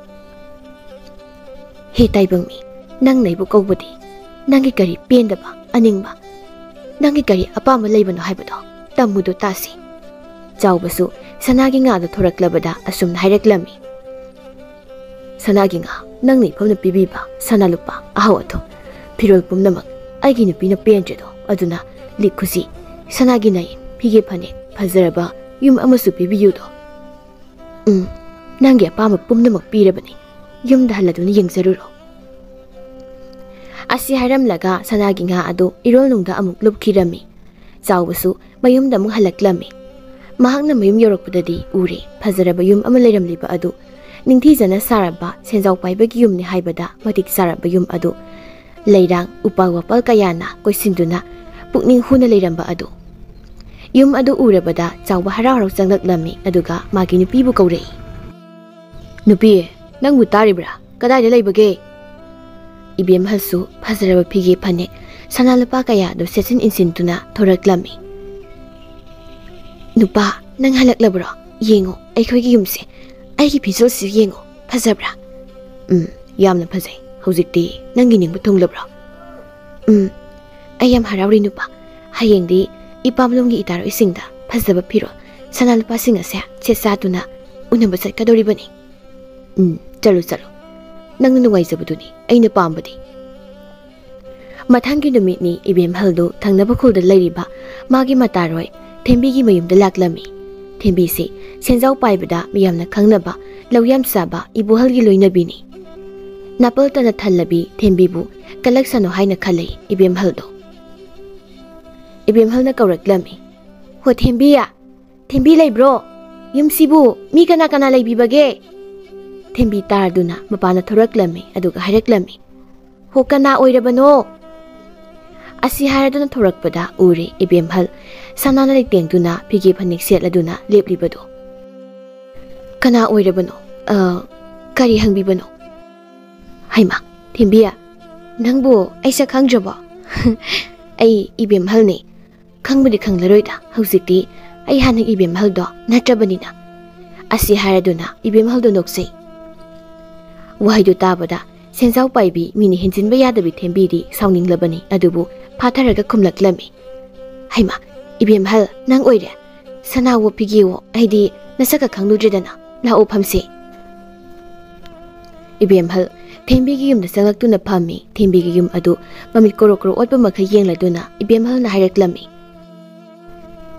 "ꯍꯦ ꯇꯥꯏꯕꯪ ꯃꯤ, ꯅꯪꯅ ꯑꯩꯕꯨ ꯀꯧꯕꯗꯤ ꯅꯪꯒꯤ ꯀꯔꯤ ꯄꯦꯟꯗꯕ, ꯑꯅꯤꯡꯕ, ꯅꯪꯒꯤ ꯀꯔꯤ ꯑꯄꯥꯝꯕ ꯂꯩꯕꯅꯣ ꯍꯥꯏꯕꯗꯣ ꯇꯝꯃꯨꯗꯣ ꯇꯥꯁꯤ꯫" ꯆꯥꯎꯕꯁꯨ ꯁꯅꯥꯒꯤ ꯉꯥꯗꯣ ꯊꯣꯔꯛꯂꯕꯗ ꯑꯁꯨꯝꯅ ꯍꯥꯏꯔꯛꯂꯝꯃꯤ, "ꯁꯅꯥꯒꯤ ꯉꯥ, ꯅꯪꯅ ꯏꯐꯝꯅ ꯄꯤꯕꯤꯕ ꯁꯅꯥ ꯂꯨꯄꯥ, ꯑꯍꯥꯎ ꯑꯊꯨꯝ, ꯐꯤꯔꯣꯜ ꯄꯨꯝꯅꯃꯛ ꯑꯩꯒꯤ ꯅꯨꯄꯤꯅ ꯄꯦꯟꯗ꯭ꯔꯦꯗꯣ, ꯑꯗꯨꯅ ꯂꯤꯛ ꯈꯨꯖꯤ, ꯁꯅꯥꯒꯤ ꯅꯥꯏ, ꯐꯤꯒꯦ ꯐꯅꯦꯛ, ꯐꯖꯔꯕ ꯌꯨꯝ ꯑꯃꯁꯨ ꯄꯤꯕꯤꯌꯨꯗꯣ꯫" "ꯎꯝ, ꯅꯪꯒꯤ ꯑꯄꯥꯝꯕ ꯄꯨꯝꯅꯃꯛ ꯄꯤꯔꯕꯅꯤ꯫ ꯌꯨꯝꯗ ꯍꯜꯂꯗꯨꯅ ꯌꯦꯡꯖꯔꯨꯔꯣ꯫" ꯑꯁꯤ ꯍꯥꯏꯔꯝꯂꯒ ꯁꯅꯥꯒꯤ ꯉꯥ ꯑꯗꯨ ꯏꯔꯣꯜꯅꯨꯡꯗ ꯑꯃꯨꯛ ꯂꯨꯞꯈꯤꯔꯝꯃꯤ꯫ ꯆꯥꯎꯕꯁꯨ ꯃꯌꯨꯝꯗ ꯑꯃꯨꯛ ꯍꯜꯂꯛꯂꯝꯃꯤ꯫ ꯃꯍꯥꯛꯅ ꯃꯌꯨꯝ ꯌꯧꯔꯛꯄꯗꯗꯤ ꯎꯔꯦ, ꯐꯖꯔꯕ ꯌꯨꯝ ꯑꯃ ꯂꯩꯔꯝꯂꯤꯕ ꯑꯗꯨ ꯅꯤꯡꯊꯤꯖꯅ ꯁꯥꯔꯕ ꯁꯦꯟꯖꯥꯎ ꯄꯥꯏꯕꯒꯤ ꯌꯨꯝꯅꯤ ꯍꯥꯏꯕꯗ ꯃꯇꯤꯛ ꯆꯥꯔꯕ ꯌꯨꯝ ꯑꯗꯨ, ꯂꯩꯔꯥꯡ ꯎꯄꯥꯜ ꯋꯥꯄꯥꯜ ꯀꯌꯥꯅ ꯀꯣꯏꯁꯤꯟꯗꯨꯅ ꯄꯨꯛꯅꯤꯡ ꯍꯨꯅ ꯂꯩꯔꯝꯕ ꯑꯗꯨ꯫ ꯌꯨꯝ ꯑꯗꯨ ꯎꯔꯕꯗ ꯆꯥꯎꯕ ꯍꯔꯥꯎ ꯍꯔꯥꯎ ꯆꯪꯂꯛꯂꯝꯃꯤ, ꯑꯗꯨꯒ ꯃꯥꯒꯤ ꯅꯨꯄꯤꯕꯨ ꯀꯧꯔꯛꯏ꯫ "ꯅꯨꯄꯤ, ꯅꯪꯕꯨ ꯇꯥꯔꯤꯕ꯭ꯔꯥ? ꯀꯗꯥꯏꯗ ꯂꯩꯕꯒꯦ?" ꯏꯕꯦꯝꯍꯜꯁꯨ ꯐꯖꯔꯕ ꯐꯤꯒꯦ ꯐꯅꯦꯛ, ꯁꯅꯥ ꯂꯨꯄꯥ ꯀꯌꯥꯗꯨ ꯁꯦꯠꯆꯤꯟ ꯏꯟꯁꯤꯟꯗꯨꯅ ꯊꯣꯔꯛꯂꯝꯃꯤ꯫ "ꯅꯨꯄꯥ, ꯅꯪ ꯍꯜꯂꯛꯂꯕ꯭ꯔꯣ? ꯌꯦꯡꯉꯣ, ꯑꯩꯈꯣꯏꯒꯤ ꯌꯨꯝꯁꯦ꯫ ꯑꯩꯒꯤ ꯐꯤꯖꯣꯜꯁꯤ ꯌꯦꯡꯉꯣ, ꯐꯖꯕ꯭ꯔꯥ?" "ꯎꯝ, ꯌꯥꯝꯅ ꯐꯖꯩ꯫ ꯍꯧꯖꯤꯛꯇꯤ ꯅꯪꯒꯤ ꯅꯤꯡꯕ ꯊꯨꯡꯂꯕ꯭ꯔꯣ?" "ꯎꯝ, ꯑꯩ ꯌꯥꯝ ꯍꯔꯥꯎꯔꯤ ꯅꯨꯄꯥ꯫ ꯍꯌꯦꯡꯗꯤ ꯏꯄꯥꯝꯂꯣꯝꯒꯤ ꯏꯇꯥꯔꯣꯏꯁꯤꯡꯗ ꯐꯖꯕ ꯐꯤꯔꯣꯜ, ꯁꯅꯥ ꯂꯨꯄꯥꯁꯤꯡ ꯑꯁꯦ ꯁꯦꯠ ꯆꯥꯗꯨꯅ ꯎꯅꯕ ꯆꯠꯀꯗꯧꯔꯤꯕꯅꯤ꯫" "ꯎꯝ, ꯆꯠꯂꯨ, ꯆꯠꯂꯨ꯫ ꯅꯪꯅ ꯅꯨꯡꯉꯥꯏꯖꯕꯗꯨꯅꯤ ꯑꯩꯅ ꯄꯥꯝꯕꯗꯤ꯫" ꯃꯊꯪꯒꯤ ꯅꯨꯃꯤꯠꯅꯤ, ꯏꯕꯦꯝꯍꯜꯗꯨ ꯊꯪꯅꯕ ꯈꯨꯜꯗ ꯂꯩꯔꯤꯕ ꯃꯥꯒꯤ ꯃꯇꯥꯔꯣꯏ ꯊꯦꯝꯕꯤꯒꯤ ꯃꯌꯨꯝꯗ ꯂꯥꯛꯂꯝꯃꯤ꯫ ꯊꯦꯝꯕꯤꯁꯤ ꯁꯦꯟꯖꯥꯎ ꯄꯥꯏꯕꯗ ꯃꯤꯌꯥꯝꯅ ꯈꯪꯅꯕ, ꯂꯧ ꯌꯥꯝ ꯆꯥꯕ ꯏꯕꯣꯍꯜꯒꯤ ꯂꯣꯏꯅꯕꯤꯅꯤ꯫ ꯅꯥꯄꯜ ꯇꯅ ꯊꯜꯂꯕꯤ ꯊꯦꯝꯕꯤꯕꯨ ꯀꯜꯂꯛꯁꯅꯨ ꯍꯥꯏꯅ ꯈꯜꯂꯤ ꯏꯕꯦꯝꯍꯜꯗꯣ꯫ ꯏꯕꯦꯝꯍꯜꯅ ꯀꯧꯔꯛꯂꯝꯃꯤ, "ꯍꯣ ꯊꯦꯝꯕꯤꯌꯥ, "ꯊꯦꯝꯕꯤ ꯂꯩꯕ꯭ꯔꯣ? ꯌꯨꯝꯁꯤꯕꯨ ꯃꯤ ꯀꯅꯥ ꯀꯅꯥ ꯂꯩꯕꯤꯕꯒꯦ?" ꯊꯦꯝꯕꯤ ꯇꯥꯔꯗꯨꯅ ꯃꯄꯥꯟꯗ ꯊꯣꯔꯛꯂꯝꯃꯤ, ꯑꯗꯨꯒ ꯍꯥꯏꯔꯛꯂꯝꯃꯤ, "ꯍꯣ, ꯀꯅꯥ ꯑꯣꯏꯔꯕꯅꯣ?" ꯑꯁꯤ ꯍꯥꯏꯔꯗꯨꯅ ꯊꯣꯔꯛꯄꯗ ꯎꯔꯦ ꯏꯕꯦꯝꯍꯜ ꯁꯅꯥꯅ ꯂꯩꯇꯦꯡꯗꯨꯅ ꯐꯤꯒꯦ ꯐꯅꯦꯛ ꯁꯦꯠꯂꯗꯨꯅ ꯂꯦꯞꯂꯤꯕꯗꯣ꯫ "ꯀꯅꯥ ꯑꯣꯏꯔꯕꯅꯣ? ꯑ, ꯀꯔꯤ ꯍꯪꯕꯤꯕꯅꯣ?" "ꯍꯩꯃꯥ, ꯊꯦꯝꯕꯤ, ꯅꯪꯕꯨ ꯑꯩ ꯁꯛ ꯈꯪꯗ꯭ꯔꯕꯣ?" "ꯑꯩ ꯏꯕꯦꯝꯍꯜꯅꯦ꯫ ꯈꯪꯕꯗꯤ ꯈꯪꯂꯔꯣꯏꯗ, ꯍꯧꯖꯤꯛꯇꯤ ꯑꯩ ꯍꯥꯟꯅ ꯏꯕꯦꯝꯍꯜꯗꯣ ꯅꯠꯇ꯭ꯔꯕꯅꯤꯅ꯫" ꯑꯁꯤ ꯍꯥꯏꯔꯗꯨꯅ ꯏꯕꯦꯝꯍꯜꯗꯣ ꯅꯣꯛꯆꯩ꯫ ꯋꯥꯍꯩꯗꯨ ꯇꯥꯕꯗ ꯁꯦꯟꯖꯥꯎ ꯄꯥꯏꯕꯤ, ꯃꯤꯅ ꯍꯦꯟꯖꯤꯟꯕ ꯌꯥꯗꯕꯤ ꯊꯦꯝꯕꯤꯗꯤ ꯁꯥꯎꯅꯤꯡꯂꯕꯅꯤ, ꯑꯗꯨꯕꯨ ꯐꯥꯊꯔꯒ ꯈꯨꯝꯂꯛꯂꯝꯃꯤ, "ꯍꯩꯃꯥ, ꯏꯕꯦꯝꯍꯜ, ꯅꯪ ꯑꯣꯏꯔꯦ? ꯁꯅꯥꯋꯣ ꯐꯤꯒꯦꯋꯣ, ꯑꯩꯗꯤ ꯅꯁꯛꯀ ꯈꯪꯂꯨꯗ꯭ꯔꯦꯗꯅ꯫ ꯂꯥꯛꯑꯣ, ꯐꯝꯁꯦ꯫" ꯏꯕꯦꯝꯍꯜ ꯊꯦꯝꯕꯤꯒꯤ ꯌꯨꯝꯗ ꯆꯪꯂꯛꯇꯨꯅ ꯐꯝꯃꯤ꯫ ꯊꯦꯝꯕꯤꯒꯤ ꯌꯨꯝ ꯑꯗꯨ ꯃꯃꯤꯠ ꯀꯣꯔꯣ ꯀꯣꯔꯣ ꯑꯣꯠꯄ ꯃꯈꯩ ꯌꯦꯡꯂꯗꯨꯅ ꯏꯕꯦꯝꯍꯜꯅ ꯍꯥꯏꯔꯛꯂꯝꯃꯤ,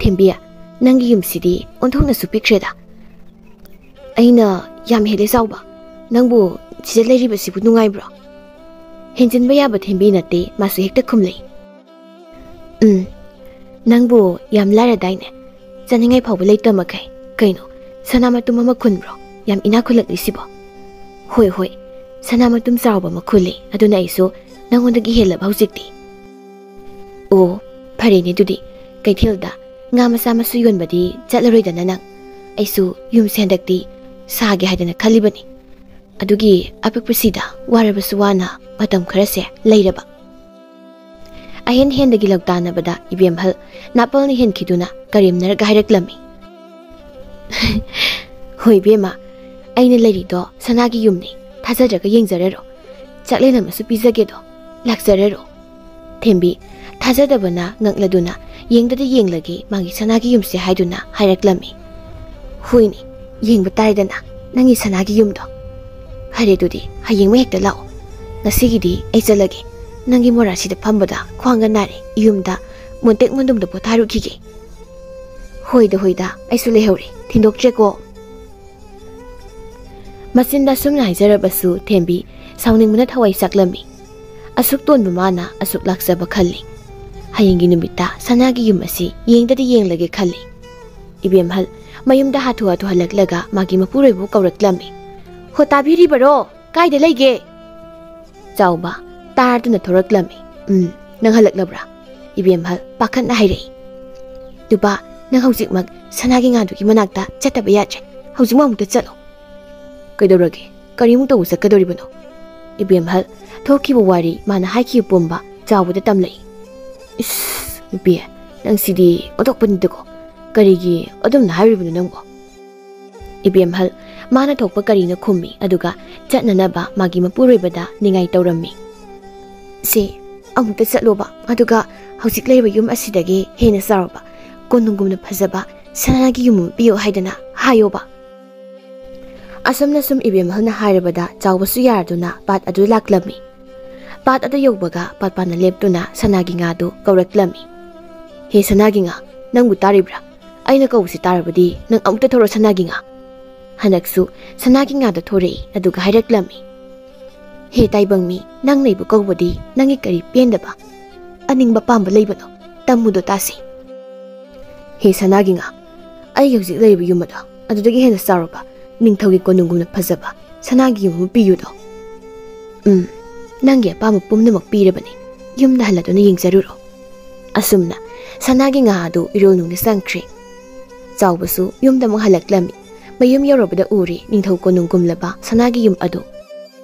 "ꯊꯦꯝꯕꯤ, ꯅꯪꯒꯤ ꯌꯨꯝꯁꯤꯗꯤ ꯑꯣꯟꯊꯣꯛꯅꯁꯨ ꯄꯤꯛꯈ꯭ꯔꯦꯗ꯫ ꯑꯩꯅ ꯌꯥꯝ ꯍꯦꯜꯂꯦ ꯆꯥꯎꯕ꯫ ꯅꯪꯕꯨ ꯁꯤꯗ ꯂꯩꯔꯤꯕꯁꯤꯕꯨ ꯅꯨꯡꯉꯥꯏꯕ꯭ꯔꯣ?" ꯍꯦꯟꯖꯤꯟꯕ ꯌꯥꯕ ꯊꯦꯝꯕꯤ ꯅꯠꯇꯦ, ꯃꯥꯁꯨ ꯍꯦꯛꯇ ꯈꯨꯝꯂꯩ꯫ "ꯎꯝ, ꯅꯪꯕꯨ ꯌꯥꯝ ꯂꯥꯏꯔꯗꯥꯏꯅꯦ? ꯆꯥꯅꯤꯡꯉꯥꯏ ꯐꯥꯎꯕ ꯂꯩꯇ ꯃꯈꯩ꯫ ꯀꯩꯅꯣ, ꯁꯅꯥ ꯃꯇꯨꯝ ꯑꯃ ꯈꯨꯟꯕ꯭ꯔꯣ? ꯌꯥꯝ ꯏꯅꯥꯛ ꯈꯨꯜꯂꯛꯂꯤꯁꯤꯕꯣ?" "ꯍꯣꯏ, ꯍꯣꯏ, ꯁꯅꯥ ꯃꯇꯨꯝ ꯆꯥꯎꯕ ꯑꯃ ꯈꯨꯜꯂꯤ, ꯑꯗꯨꯅ ꯑꯩꯁꯨ ꯅꯪꯉꯣꯟꯗꯒꯤ ꯍꯦꯜꯂꯕ ꯍꯧꯖꯤꯛꯇꯤ꯫" "ꯑꯣ, ꯐꯔꯦꯅꯦ ꯑꯗꯨꯗꯤ꯫ ꯀꯩꯊꯦꯜꯗ ꯉꯥ ꯃꯆꯥ ꯃꯁꯨ ꯌꯣꯟꯕꯗꯤ ꯆꯠꯂꯔꯣꯏꯗꯅ ꯅꯪ? ꯑꯩꯁꯨ ꯌꯨꯝꯁꯦ ꯍꯟꯗꯛꯇꯤ ꯁꯥꯒꯦ ꯍꯥꯏꯗꯅ ꯈꯜꯂꯤꯕꯅꯤ꯫ ꯑꯗꯨꯒꯤ ꯑꯄꯤꯛꯄꯁꯤꯗ ꯋꯥꯔꯕꯁꯨ ꯋꯥꯅ ꯃꯇꯝ ꯈꯔꯁꯦ ꯂꯩꯔꯕ꯫" ꯑꯍꯦꯟ ꯍꯦꯟꯗꯒꯤ ꯂꯧꯇꯥꯟꯅꯕꯗ ꯏꯕꯦꯝꯍꯜ ꯅꯥꯄꯜꯅ ꯍꯦꯟꯈꯤꯗꯨꯅ ꯀꯔꯦꯝꯅꯔꯒ ꯍꯥꯏꯔꯛꯂꯝꯃꯤ, "ꯍꯣꯏ ꯏꯕꯦꯝꯃ, ꯑꯩꯅ ꯂꯩꯔꯤꯗꯣ ꯁꯅꯥꯒꯤ ꯌꯨꯝꯅꯤ꯫ ꯊꯥꯖꯗ꯭ꯔꯒ ꯌꯦꯡꯖꯔꯔꯣ꯫ ꯆꯥꯛꯂꯦꯟ ꯑꯃꯁꯨ ꯄꯤꯖꯒꯦꯗꯣ꯫ ꯂꯥꯛꯆꯔꯔꯣ꯫" ꯊꯦꯝꯕꯤ ꯊꯥꯖꯗꯕꯅ ꯉꯛꯂꯗꯨꯅ, "ꯌꯦꯡꯗꯗꯤ ꯌꯦꯡꯂꯒꯦ ꯃꯥꯒꯤ ꯁꯅꯥꯒꯤ ꯌꯨꯝꯁꯦ" ꯍꯥꯏꯗꯨꯅ ꯍꯥꯏꯔꯛꯂꯝꯃꯤ꯫ "ꯍꯣꯏꯅꯦ, ꯌꯦꯡꯕ ꯇꯥꯔꯦꯗꯅ ꯅꯪꯒꯤ ꯁꯅꯥꯒꯤ ꯌꯨꯝꯗꯣ꯫ ꯐꯔꯦ ꯑꯗꯨꯗꯤ, ꯍꯌꯦꯡꯃꯛ ꯍꯦꯛꯇ ꯂꯥꯛꯑꯣ꯫ ꯉꯁꯤꯒꯤꯗꯤ ꯑꯩ ꯆꯠꯂꯒꯦ꯫ ꯅꯪꯒꯤ ꯃꯣꯔꯥꯁꯤꯗ ꯐꯝꯕꯗ ꯈ꯭ꯋꯥꯡꯒ ꯅꯥꯔꯦ꯫ ꯌꯨꯝꯗ ꯃꯣꯟꯇꯦꯛ ꯃꯣꯟꯗꯨꯝꯗ ꯄꯣꯊꯥꯔꯨꯈꯤꯒꯦ꯫" "ꯍꯣꯏꯗ, ꯍꯣꯏꯗ, ꯑꯩꯁꯨ ꯂꯩꯍꯧꯔꯦ꯫ ꯊꯤꯟꯗꯣꯛꯇ꯭ꯔꯦꯀꯣ꯫" ꯃꯆꯤꯟꯗ ꯑꯁꯨꯝꯅ ꯍꯥꯏꯖꯔꯕꯁꯨ ꯊꯦꯝꯕꯤ ꯁꯥꯎꯅꯤꯡꯕꯅ ꯊꯋꯥꯏ ꯆꯥꯛꯂꯝꯃꯤ꯫ ꯑꯁꯨꯛ ꯇꯣꯟꯕ ꯃꯥꯅ ꯑꯁꯨꯛ ꯂꯥꯛꯆꯕ ꯈꯜꯂꯤ꯫ ꯍꯌꯦꯡꯒꯤ ꯅꯨꯃꯤꯠꯇ ꯁꯅꯥꯒꯤ ꯌꯨꯝ ꯑꯁꯤ ꯌꯦꯡꯗꯗꯤ ꯌꯦꯡꯂꯒꯦ ꯈꯜꯂꯤ꯫ ꯏꯕꯦꯝꯍꯜ ꯃꯌꯨꯝꯗ ꯍꯥꯊꯨ ꯍꯥꯊꯨ ꯍꯜꯂꯛꯂꯒ ꯃꯥꯒꯤ ꯃꯄꯨꯔꯣꯏꯕꯕꯨ ꯀꯧꯔꯛꯂꯝꯃꯤ꯫ "ꯍꯣ, ꯇꯥꯕꯤꯔꯤꯕꯔꯣ? ꯀꯥꯏꯗ ꯂꯩꯒꯦ?" ꯆꯥꯎꯕ ꯇꯥꯔꯗꯨꯅ ꯊꯣꯔꯛꯂꯝꯃꯤ꯫ "ꯎꯝ, ꯅꯪ ꯍꯜꯂꯛꯂꯕ꯭ꯔꯥ?" ꯏꯕꯦꯝꯍꯜ ꯄꯥꯈꯠꯅ ꯍꯥꯏꯔꯛꯏ꯫ "ꯅꯨꯄꯥ, ꯅꯪ ꯍꯧꯖꯤꯛꯃꯛ ꯁꯅꯥꯒꯤ ꯉꯥꯗꯨꯒꯤ ꯃꯅꯥꯛꯇ ꯆꯠꯇꯕ ꯌꯥꯗ꯭ꯔꯦ꯫ ꯍꯧꯖꯤꯛꯃꯛ ꯑꯃꯨꯛꯇ ꯆꯠꯂꯣ꯫" "ꯀꯩꯗꯧꯔꯒꯦ? ꯀꯔꯤꯃꯨꯛ ꯇꯧꯕ ꯆꯠꯀꯗꯧꯔꯤꯕꯅꯣ?" ꯏꯕꯦꯝꯍꯜ ꯊꯣꯛꯈꯤꯕ ꯋꯥꯔꯤ ꯃꯥꯅ ꯍꯥꯏꯈꯤꯕ ꯄꯨꯝꯕ ꯆꯥꯎꯕꯗ ꯇꯝꯂꯛꯏ꯫ "ꯏꯁ, ꯅꯨꯄꯤ, ꯅꯪ ꯁꯤꯗꯤ ꯑꯣꯟꯊꯣꯛꯄꯅꯤꯗꯀꯣ꯫ ꯀꯔꯤꯒꯤ ꯑꯗꯨꯝꯅ ꯍꯥꯏꯔꯤꯕꯅꯣ ꯅꯪꯕꯣ?" ꯏꯕꯦꯝꯍꯜ ꯃꯥꯅ ꯊꯣꯛꯄ ꯀꯔꯤꯅꯣ ꯈꯨꯝꯃꯤ, ꯑꯗꯨꯒ ꯆꯠꯅꯅꯕ ꯃꯥꯒꯤ ꯃꯄꯨꯔꯣꯏꯕꯗ ꯅꯤꯡꯉꯥꯏ ꯇꯧꯔꯝꯃꯤ꯫ "ꯁꯦ, ꯑꯃꯨꯛꯇ ꯆꯠꯂꯣꯕ, ꯑꯗꯨꯒ ꯍꯧꯖꯤꯛ ꯂꯩꯔꯤꯕ ꯌꯨꯝ ꯑꯁꯤꯗꯒꯤ ꯍꯦꯟꯅ ꯆꯥꯎꯔꯕ, ꯀꯣꯅꯨꯡꯒꯨꯝꯅ ꯐꯖꯕ ꯁꯅꯥꯒꯤ ꯌꯨꯝ ꯑꯃ ꯄꯤꯌꯣ ꯍꯥꯏꯗꯅ ꯍꯥꯏꯌꯣꯕ꯫" ꯑꯁꯨꯝꯅ ꯁꯨꯝ ꯏꯕꯦꯝꯍꯜꯅ ꯍꯥꯏꯔꯕꯗ ꯆꯥꯎꯕꯁꯨ ꯌꯥꯔꯗꯨꯅ ꯄꯥꯠ ꯑꯗꯨ ꯂꯥꯛꯂꯝꯃꯤ꯫ ꯄꯥꯠ ꯑꯗꯨ ꯌꯧꯕꯒ ꯄꯥꯠ ꯄꯥꯠꯅ ꯂꯦꯞꯇꯨꯅ ꯁꯅꯥꯒꯤ ꯉꯥꯗꯨ ꯀꯧꯔꯛꯂꯝꯃꯤ꯫ "ꯍꯦ ꯁꯅꯥꯒꯤ ꯉꯥ, ꯅꯪꯕꯨ ꯇꯥꯔꯤꯕ꯭ꯔꯥ? ꯑꯩꯅ ꯀꯧꯕꯁꯤ ꯇꯥꯔꯕꯗꯤ ꯅꯪ ꯑꯃꯨꯛꯇ ꯊꯣꯔꯛꯑꯣ ꯁꯅꯥꯒꯤ ꯉꯥ꯫" ꯍꯟꯗꯛꯁꯨ ꯁꯅꯥꯒꯤ ꯉꯥꯗꯣ ꯊꯣꯔꯛꯏ, ꯑꯗꯨꯒ ꯍꯥꯏꯔꯛꯂꯝꯃꯤ꯫ "ꯍꯦ ꯇꯥꯏꯕꯪ ꯃꯤ, ꯅꯪꯅ ꯑꯩꯕꯨ ꯀꯧꯕꯗꯤ ꯅꯪꯒꯤ ꯀꯔꯤ ꯄꯦꯟꯗꯕ ꯑꯅꯤꯡꯕ ꯄꯥꯝꯕ ꯂꯩꯕꯅꯣ? ꯇꯝꯃꯨꯗꯣ ꯇꯥꯁꯤ꯫" "ꯍꯦ ꯁꯅꯥꯒꯤ ꯉꯥ, ꯑꯩꯒꯤ ꯍꯧꯖꯤꯛ ꯂꯩꯔꯤꯕ ꯌꯨꯝ ꯑꯗꯣ ꯑꯗꯨꯗꯒꯤ ꯍꯦꯟꯅ ꯆꯥꯎꯔꯕ, ꯅꯤꯡꯊꯧꯒꯤ ꯀꯣꯅꯨꯡꯒꯨꯝꯅ ꯐꯖꯕ ꯁꯅꯥꯒꯤ ꯌꯨꯝ ꯑꯃ ꯄꯤꯌꯨꯗꯣ꯫" "ꯎꯝ, ꯅꯪꯒꯤ ꯑꯄꯥꯝꯕ ꯄꯨꯝꯅꯃꯛ ꯄꯤꯔꯕꯅꯤ꯫ ꯌꯨꯝꯗ ꯍꯜꯂꯗꯨꯅ ꯌꯦꯡꯖꯔꯨꯔꯣ꯫" ꯑꯁꯨꯝꯅ ꯁꯅꯥꯒꯤ ꯉꯥ ꯑꯗꯨ ꯏꯔꯣꯜ ꯅꯨꯡꯗ ꯆꯪꯈ꯭ꯔꯦ꯫ ꯆꯥꯎꯕꯁꯨ ꯌꯨꯝꯗ ꯑꯃꯨꯛ ꯍꯜꯂꯛꯂꯝꯃꯤ꯫ ꯃꯌꯨꯝ ꯌꯧꯔꯕꯗ ꯎꯔꯦ ꯅꯤꯡꯊꯧ ꯀꯣꯅꯨꯡꯒꯨꯝꯂꯕ ꯁꯅꯥꯒꯤ ꯌꯨꯝ ꯑꯗꯨ꯫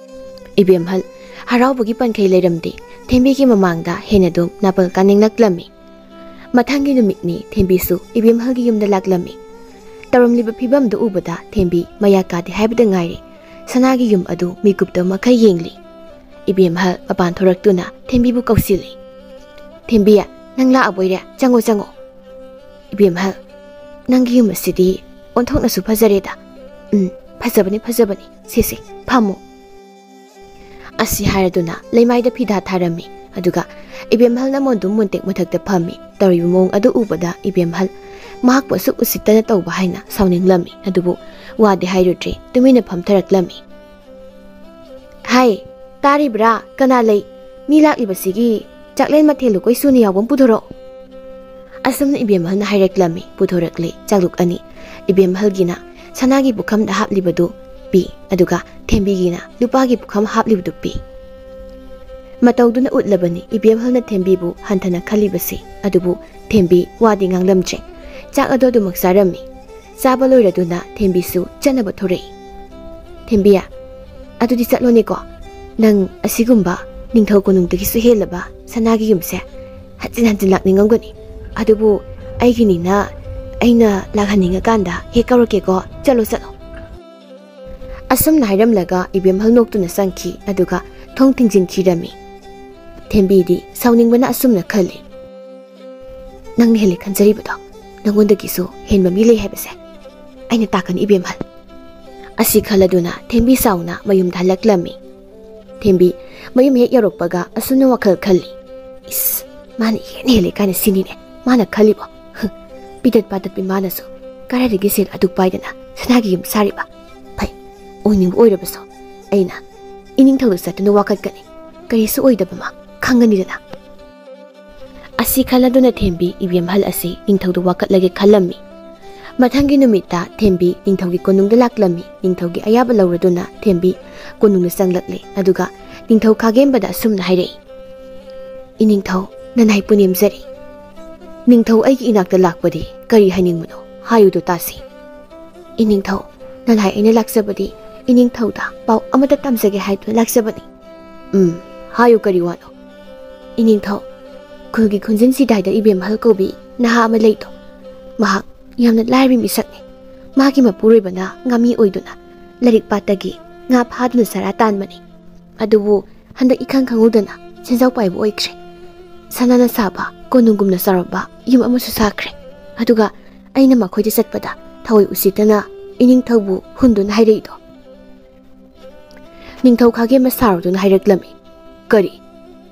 ꯏꯕꯦꯝꯍꯜ ꯍꯔꯥꯎꯕꯒꯤ ꯄꯟꯈꯩ ꯂꯩꯔꯝꯗꯦ꯫ ꯊꯦꯝꯕꯤꯒꯤ ꯃꯃꯥꯡꯗ ꯍꯦꯟꯅ ꯑꯗꯨꯝ ꯅꯥꯄꯜ ꯀꯥꯅꯤꯡꯂꯛꯂꯝꯃꯤ꯫ ꯃꯊꯪꯒꯤ ꯅꯨꯃꯤꯠꯅꯤ ꯊꯦꯝꯕꯤꯁꯨ ꯏꯕꯦꯝꯍꯜꯒꯤ ꯌꯨꯝꯗ ꯂꯥꯛꯂꯝꯃꯤ꯫ ꯇꯧꯔꯝꯂꯤꯕ ꯐꯤꯕꯝꯗꯨ ꯎꯕꯗ ꯊꯦꯝꯕꯤ ꯃꯌꯥ ꯀꯥꯗꯦ ꯍꯥꯏꯕꯗ ꯉꯥꯏꯔꯦ꯫ ꯁꯅꯥꯒꯤ ꯌꯨꯝ ꯑꯗꯨ ꯃꯤꯀꯨꯞꯇ ꯃꯈꯩ ꯌꯦꯡꯂꯤ꯫ ꯏꯕꯦꯝꯍꯜ ꯃꯄꯥꯟ ꯊꯣꯔꯛꯇꯨꯅ ꯊꯦꯝꯕꯤꯕꯨ ꯀꯧꯁꯤꯜꯂꯤ꯫ "ꯊꯦꯝꯕꯤ, ꯅꯪ ꯂꯥꯛꯑꯕꯣꯏꯔꯦ? ꯆꯪꯉꯣ, ꯆꯪꯉꯣ꯫" "ꯏꯕꯦꯝꯍꯜ, ꯅꯪꯒꯤ ꯌꯨꯝ ꯑꯁꯤꯗꯤ ꯑꯣꯟꯊꯣꯛꯅꯁꯨ ꯐꯖꯔꯦꯗ꯫" "ꯎꯝ, ꯐꯖꯕꯅꯤ, ꯐꯖꯕꯅꯤ꯫ ꯁꯦ, ꯁꯦ, ꯐꯝꯃꯣ꯫" ꯑꯁꯤ ꯍꯥꯏꯔꯗꯨꯅ ꯂꯩꯃꯥꯏꯗ ꯐꯤꯗꯥ ꯊꯥꯔꯝꯃꯤ꯫ ꯑꯗꯨꯒ ꯏꯕꯦꯝꯍꯜꯅ ꯃꯣꯟꯗꯨꯝ ꯃꯣꯟꯇꯦꯛ ꯃꯊꯛꯇ ꯐꯝꯃꯤ꯫ ꯇꯧꯔꯤꯕ ꯃꯑꯣꯡ ꯑꯗꯨ ꯎꯕꯗ ꯏꯕꯦꯝꯍꯜ ꯃꯍꯥꯛꯄꯨ ꯑꯁꯨꯛ ꯎꯁꯤꯠꯇꯅ ꯇꯧꯕ ꯍꯥꯏꯅ ꯁꯥꯎꯅꯤꯡꯂꯝꯃꯤ꯫ ꯑꯗꯨꯕꯨ ꯋꯥꯗꯤ ꯍꯥꯏꯔꯨꯗ꯭ꯔꯦ, ꯇꯨꯃꯤꯟꯅ ꯐꯝꯊꯔꯛꯂꯝꯃꯤ꯫ "ꯍꯥꯏ, ꯇꯥꯔꯤꯕ꯭ꯔꯥ? ꯀꯅꯥ ꯂꯩ? ꯃꯤ ꯂꯥꯛꯂꯤꯕꯁꯤꯒꯤ ꯆꯥꯛꯂꯦꯟ ꯃꯊꯦꯜ ꯂꯨꯀꯣꯏ ꯁꯨꯅ ꯌꯥꯎꯕ ꯑꯃ ꯄꯨꯊꯣꯔꯛꯑꯣ꯫" ꯑꯁꯨꯝꯅ ꯏꯕꯦꯝꯍꯜꯅ ꯍꯥꯏꯔꯛꯂꯝꯃꯤ꯫ ꯄꯨꯊꯣꯔꯛꯂꯦ ꯆꯥꯂꯨꯛ ꯑꯅꯤ꯫ ꯏꯕꯦꯝꯍꯜꯒꯤꯅ ꯁꯅꯥꯒꯤ ꯄꯨꯈꯝꯗ ꯍꯥꯞꯂꯤꯕꯗꯨ ꯄꯤ, ꯑꯗꯨꯒ ꯊꯦꯝꯕꯤꯒꯤꯅ ꯂꯨꯄꯥꯒꯤ ꯄꯨꯈꯝ ꯍꯥꯞꯂꯤꯕꯗꯨ ꯄꯤ꯫ ꯃꯇꯧꯗꯨꯅ ꯎꯠꯂꯕꯅꯤ ꯏꯕꯦꯝꯍꯜꯅ ꯊꯦꯝꯕꯤꯕꯨ ꯍꯟꯊꯅ ꯈꯜꯂꯤꯕꯁꯤ꯫ ꯑꯗꯨꯕꯨ ꯊꯦꯝꯕꯤ ꯋꯥꯗꯤ ꯉꯥꯡꯂꯝꯗ꯭ꯔꯦ꯫ ꯆꯥꯛ ꯑꯗꯨ ꯑꯗꯨꯃꯛ ꯆꯥꯔꯝꯃꯤ꯫ ꯆꯥꯕ ꯂꯣꯏꯔꯗꯨꯅ ꯊꯦꯝꯕꯤꯁꯨ ꯆꯠꯅꯕ ꯊꯣꯔꯛꯏ꯫ "ꯊꯦꯝꯕꯤ, ꯑꯗꯨꯗꯤ ꯆꯠꯂꯣꯅꯦꯀꯣ꯫ ꯅꯪ ꯑꯁꯤꯒꯨꯝꯕ ꯅꯤꯡꯊꯧ ꯀꯣꯅꯨꯡꯗꯒꯤꯁꯨ ꯍꯦꯜꯂꯕ ꯁꯅꯥꯒꯤ ꯌꯨꯝꯁꯦ ꯍꯟꯖꯤꯟ ꯍꯟꯖꯤꯟ ꯂꯥꯛꯅꯤꯡꯉꯝꯒꯅꯤ꯫ ꯑꯗꯨꯕꯨ ꯑꯩꯒꯤꯅꯤꯅ, ꯑꯩꯅ ꯂꯥꯛꯍꯟꯅꯤꯡꯉꯀꯥꯟꯗ ꯍꯦꯛ ꯀꯧꯔꯛꯀꯦꯀꯣ꯫ ꯆꯠꯂꯣ, ꯆꯠꯂꯣ꯫" ꯑꯁꯨꯝꯅ ꯍꯥꯏꯔꯝꯂꯒ ꯏꯕꯦꯝꯍꯜ ꯅꯣꯛꯇꯨꯅ ꯆꯪꯈꯤ, ꯑꯗꯨꯒ ꯊꯣꯡ ꯊꯤꯡꯖꯤꯟꯈꯤꯔꯝꯃꯤ꯫ ꯊꯦꯝꯕꯤꯗꯤ ꯁꯥꯎꯅꯤꯡꯕꯅ ꯑꯁꯨꯝꯅ ꯈꯜꯂꯤ, "ꯅꯪꯅ ꯍꯦꯜꯂꯦ ꯈꯟꯖꯔꯤꯕꯗꯣ, ꯅꯪꯉꯣꯟꯗꯒꯤꯁꯨ ꯍꯦꯟꯕ ꯃꯤ ꯂꯩ ꯍꯥꯏꯕꯁꯦ ꯑꯩꯅ ꯇꯥꯛꯀꯅꯤ ꯏꯕꯦꯝꯍꯜ꯫" ꯑꯁꯤ ꯈꯜꯂꯗꯨꯅ ꯊꯦꯝꯕꯤ ꯁꯥꯎꯅ ꯃꯌꯨꯝꯗ ꯍꯜꯂꯛꯂꯝꯃꯤ꯫ ꯊꯦꯝꯕꯤ ꯃꯌꯨꯝ ꯍꯦꯛ ꯌꯧꯔꯛꯄꯒ ꯑꯁꯨꯝꯅ ꯋꯥꯈꯜ ꯈꯜꯂꯤ, "ꯏꯁ, ꯃꯥꯅ ꯏꯍꯦꯟ ꯍꯦꯜꯂꯦ ꯀꯥꯏꯅ ꯁꯤꯅꯤꯅꯦ ꯃꯥꯅ ꯈꯜꯂꯤꯕꯣ꯫ ꯍ, ꯄꯤꯇꯠ ꯄꯥꯇꯠꯄꯤ ꯃꯥꯅꯁꯨ ꯀꯗꯥꯏꯗꯒꯤ ꯁꯦꯜ ꯑꯗꯨꯛ ꯄꯥꯏꯗꯅ ꯁꯅꯥꯒꯤ ꯌꯨꯝ ꯁꯥꯔꯤꯕ? ꯐꯩ, ꯑꯣꯏꯅꯤꯡꯕ ꯑꯣꯏꯔꯕꯁꯨ ꯑꯩꯅ ꯏꯅꯤꯡꯊꯧꯗ ꯆꯠꯇꯨꯅ ꯋꯥꯀꯠꯀꯅꯤ꯫ ꯀꯔꯤꯁꯨ ꯑꯣꯏꯗꯕ ꯃꯥ ꯈꯪꯒꯅꯤꯗꯅ꯫" ꯑꯁꯤ ꯈꯜꯂꯗꯨꯅ ꯊꯦꯝꯕꯤ ꯏꯕꯦꯝꯍꯜ ꯑꯁꯤ ꯅꯤꯡꯊꯧꯗ ꯋꯥꯀꯠꯂꯒꯦ ꯈꯜꯂꯝꯃꯤ꯫ ꯃꯊꯪꯒꯤ ꯅꯨꯃꯤꯠꯇ ꯊꯦꯝꯕꯤ ꯅꯤꯡꯊꯧꯒꯤ ꯀꯣꯅꯨꯡꯗ ꯂꯥꯛꯂꯝꯃꯤ꯫ ꯅꯤꯡꯊꯧꯒꯤ ꯑꯌꯥꯕ ꯂꯧꯔꯗꯨꯅ ꯊꯦꯝꯕꯤ ꯀꯣꯅꯨꯡꯗ ꯆꯪꯂꯛꯂꯦ꯫ ꯑꯗꯨꯒ ꯅꯤꯡꯊꯧ ꯈꯥꯒꯦꯝꯕꯗ ꯑꯁꯨꯝꯅ ꯍꯥꯏꯔꯛꯏ, "ꯏꯅꯤꯡꯊꯧ, ꯅꯅꯥꯏ ꯄꯨꯅꯦꯝꯖꯔꯤ꯫ ꯅꯤꯡꯊꯧ ꯑꯩꯒꯤ ꯏꯅꯥꯛꯇ ꯂꯥꯛꯄꯗꯤ ꯀꯔꯤ ꯍꯥꯏꯅꯤꯡꯕꯅꯣ? ꯍꯥꯏꯌꯨꯗꯣ ꯇꯥꯁꯤ꯫" "ꯏꯅꯤꯡꯊꯧ, ꯅꯅꯥꯏ ꯑꯩꯅ ꯂꯥꯛꯆꯕꯗꯤ ꯏꯅꯤꯡꯊꯧꯗ ꯄꯥꯎ ꯑꯃꯇ ꯇꯝꯖꯒꯦ ꯍꯥꯏꯗꯨꯅ ꯂꯥꯛꯆꯕꯅꯤ꯫" "ꯎꯝ, ꯍꯥꯏꯌꯨ, ꯀꯔꯤ ꯋꯥꯅꯣ?" "ꯏꯅꯤꯡꯊꯧ, ꯈꯨꯜꯒꯤ ꯈꯨꯟꯖꯤꯟ ꯁꯤꯗꯥꯏꯗ ꯏꯕꯦꯝꯍꯜ ꯀꯧꯕꯤ ꯅꯍꯥ ꯑꯃ ꯂꯩꯗꯣ, ꯃꯍꯥꯛ ꯌꯥꯝꯅ ꯂꯥꯏꯔꯕꯤ ꯃꯤꯁꯛꯅꯤ꯫ ꯃꯍꯥꯛꯀꯤ ꯃꯄꯨꯔꯣꯏꯕꯅ ꯉꯥꯃꯤ ꯑꯣꯏꯗꯨꯅ ꯂꯥꯏꯔꯤꯛ ꯄꯥꯠꯇꯒꯤ ꯉꯥ ꯐꯥꯗꯨꯅ ꯆꯔꯥ ꯇꯥꯟꯕꯅꯤ꯫ ꯑꯗꯨꯕꯨ ꯍꯟꯗꯛ ꯏꯈꯪ ꯈꯪꯍꯧꯗꯅ ꯁꯦꯟꯖꯥꯎ ꯄꯥꯏꯕ ꯑꯣꯏꯈ꯭ꯔꯦ꯫ ꯁꯅꯥꯅ ꯁꯥꯕ ꯀꯣꯅꯨꯡꯒꯨꯝꯅ ꯆꯥꯎꯔꯕ ꯌꯨꯝ ꯑꯃꯁꯨ ꯁꯥꯈ꯭ꯔꯦ꯫ ꯑꯗꯨꯒ ꯑꯩꯅ ꯃꯈꯣꯏꯗ ꯆꯠꯄꯗ ꯊꯑꯣꯏ ꯎꯁꯤꯠꯇꯅ ꯏꯅꯤꯡꯊꯧꯕꯨ ꯍꯨꯟꯗꯨꯅ ꯍꯥꯏꯔꯛꯏꯗꯣ꯫" ꯅꯤꯡꯊꯧ ꯈꯥꯒꯦꯝꯕ ꯁꯥꯎꯔꯗꯨꯅ ꯍꯥꯏꯔꯛꯂꯝꯃꯤ, "ꯀꯔꯤ?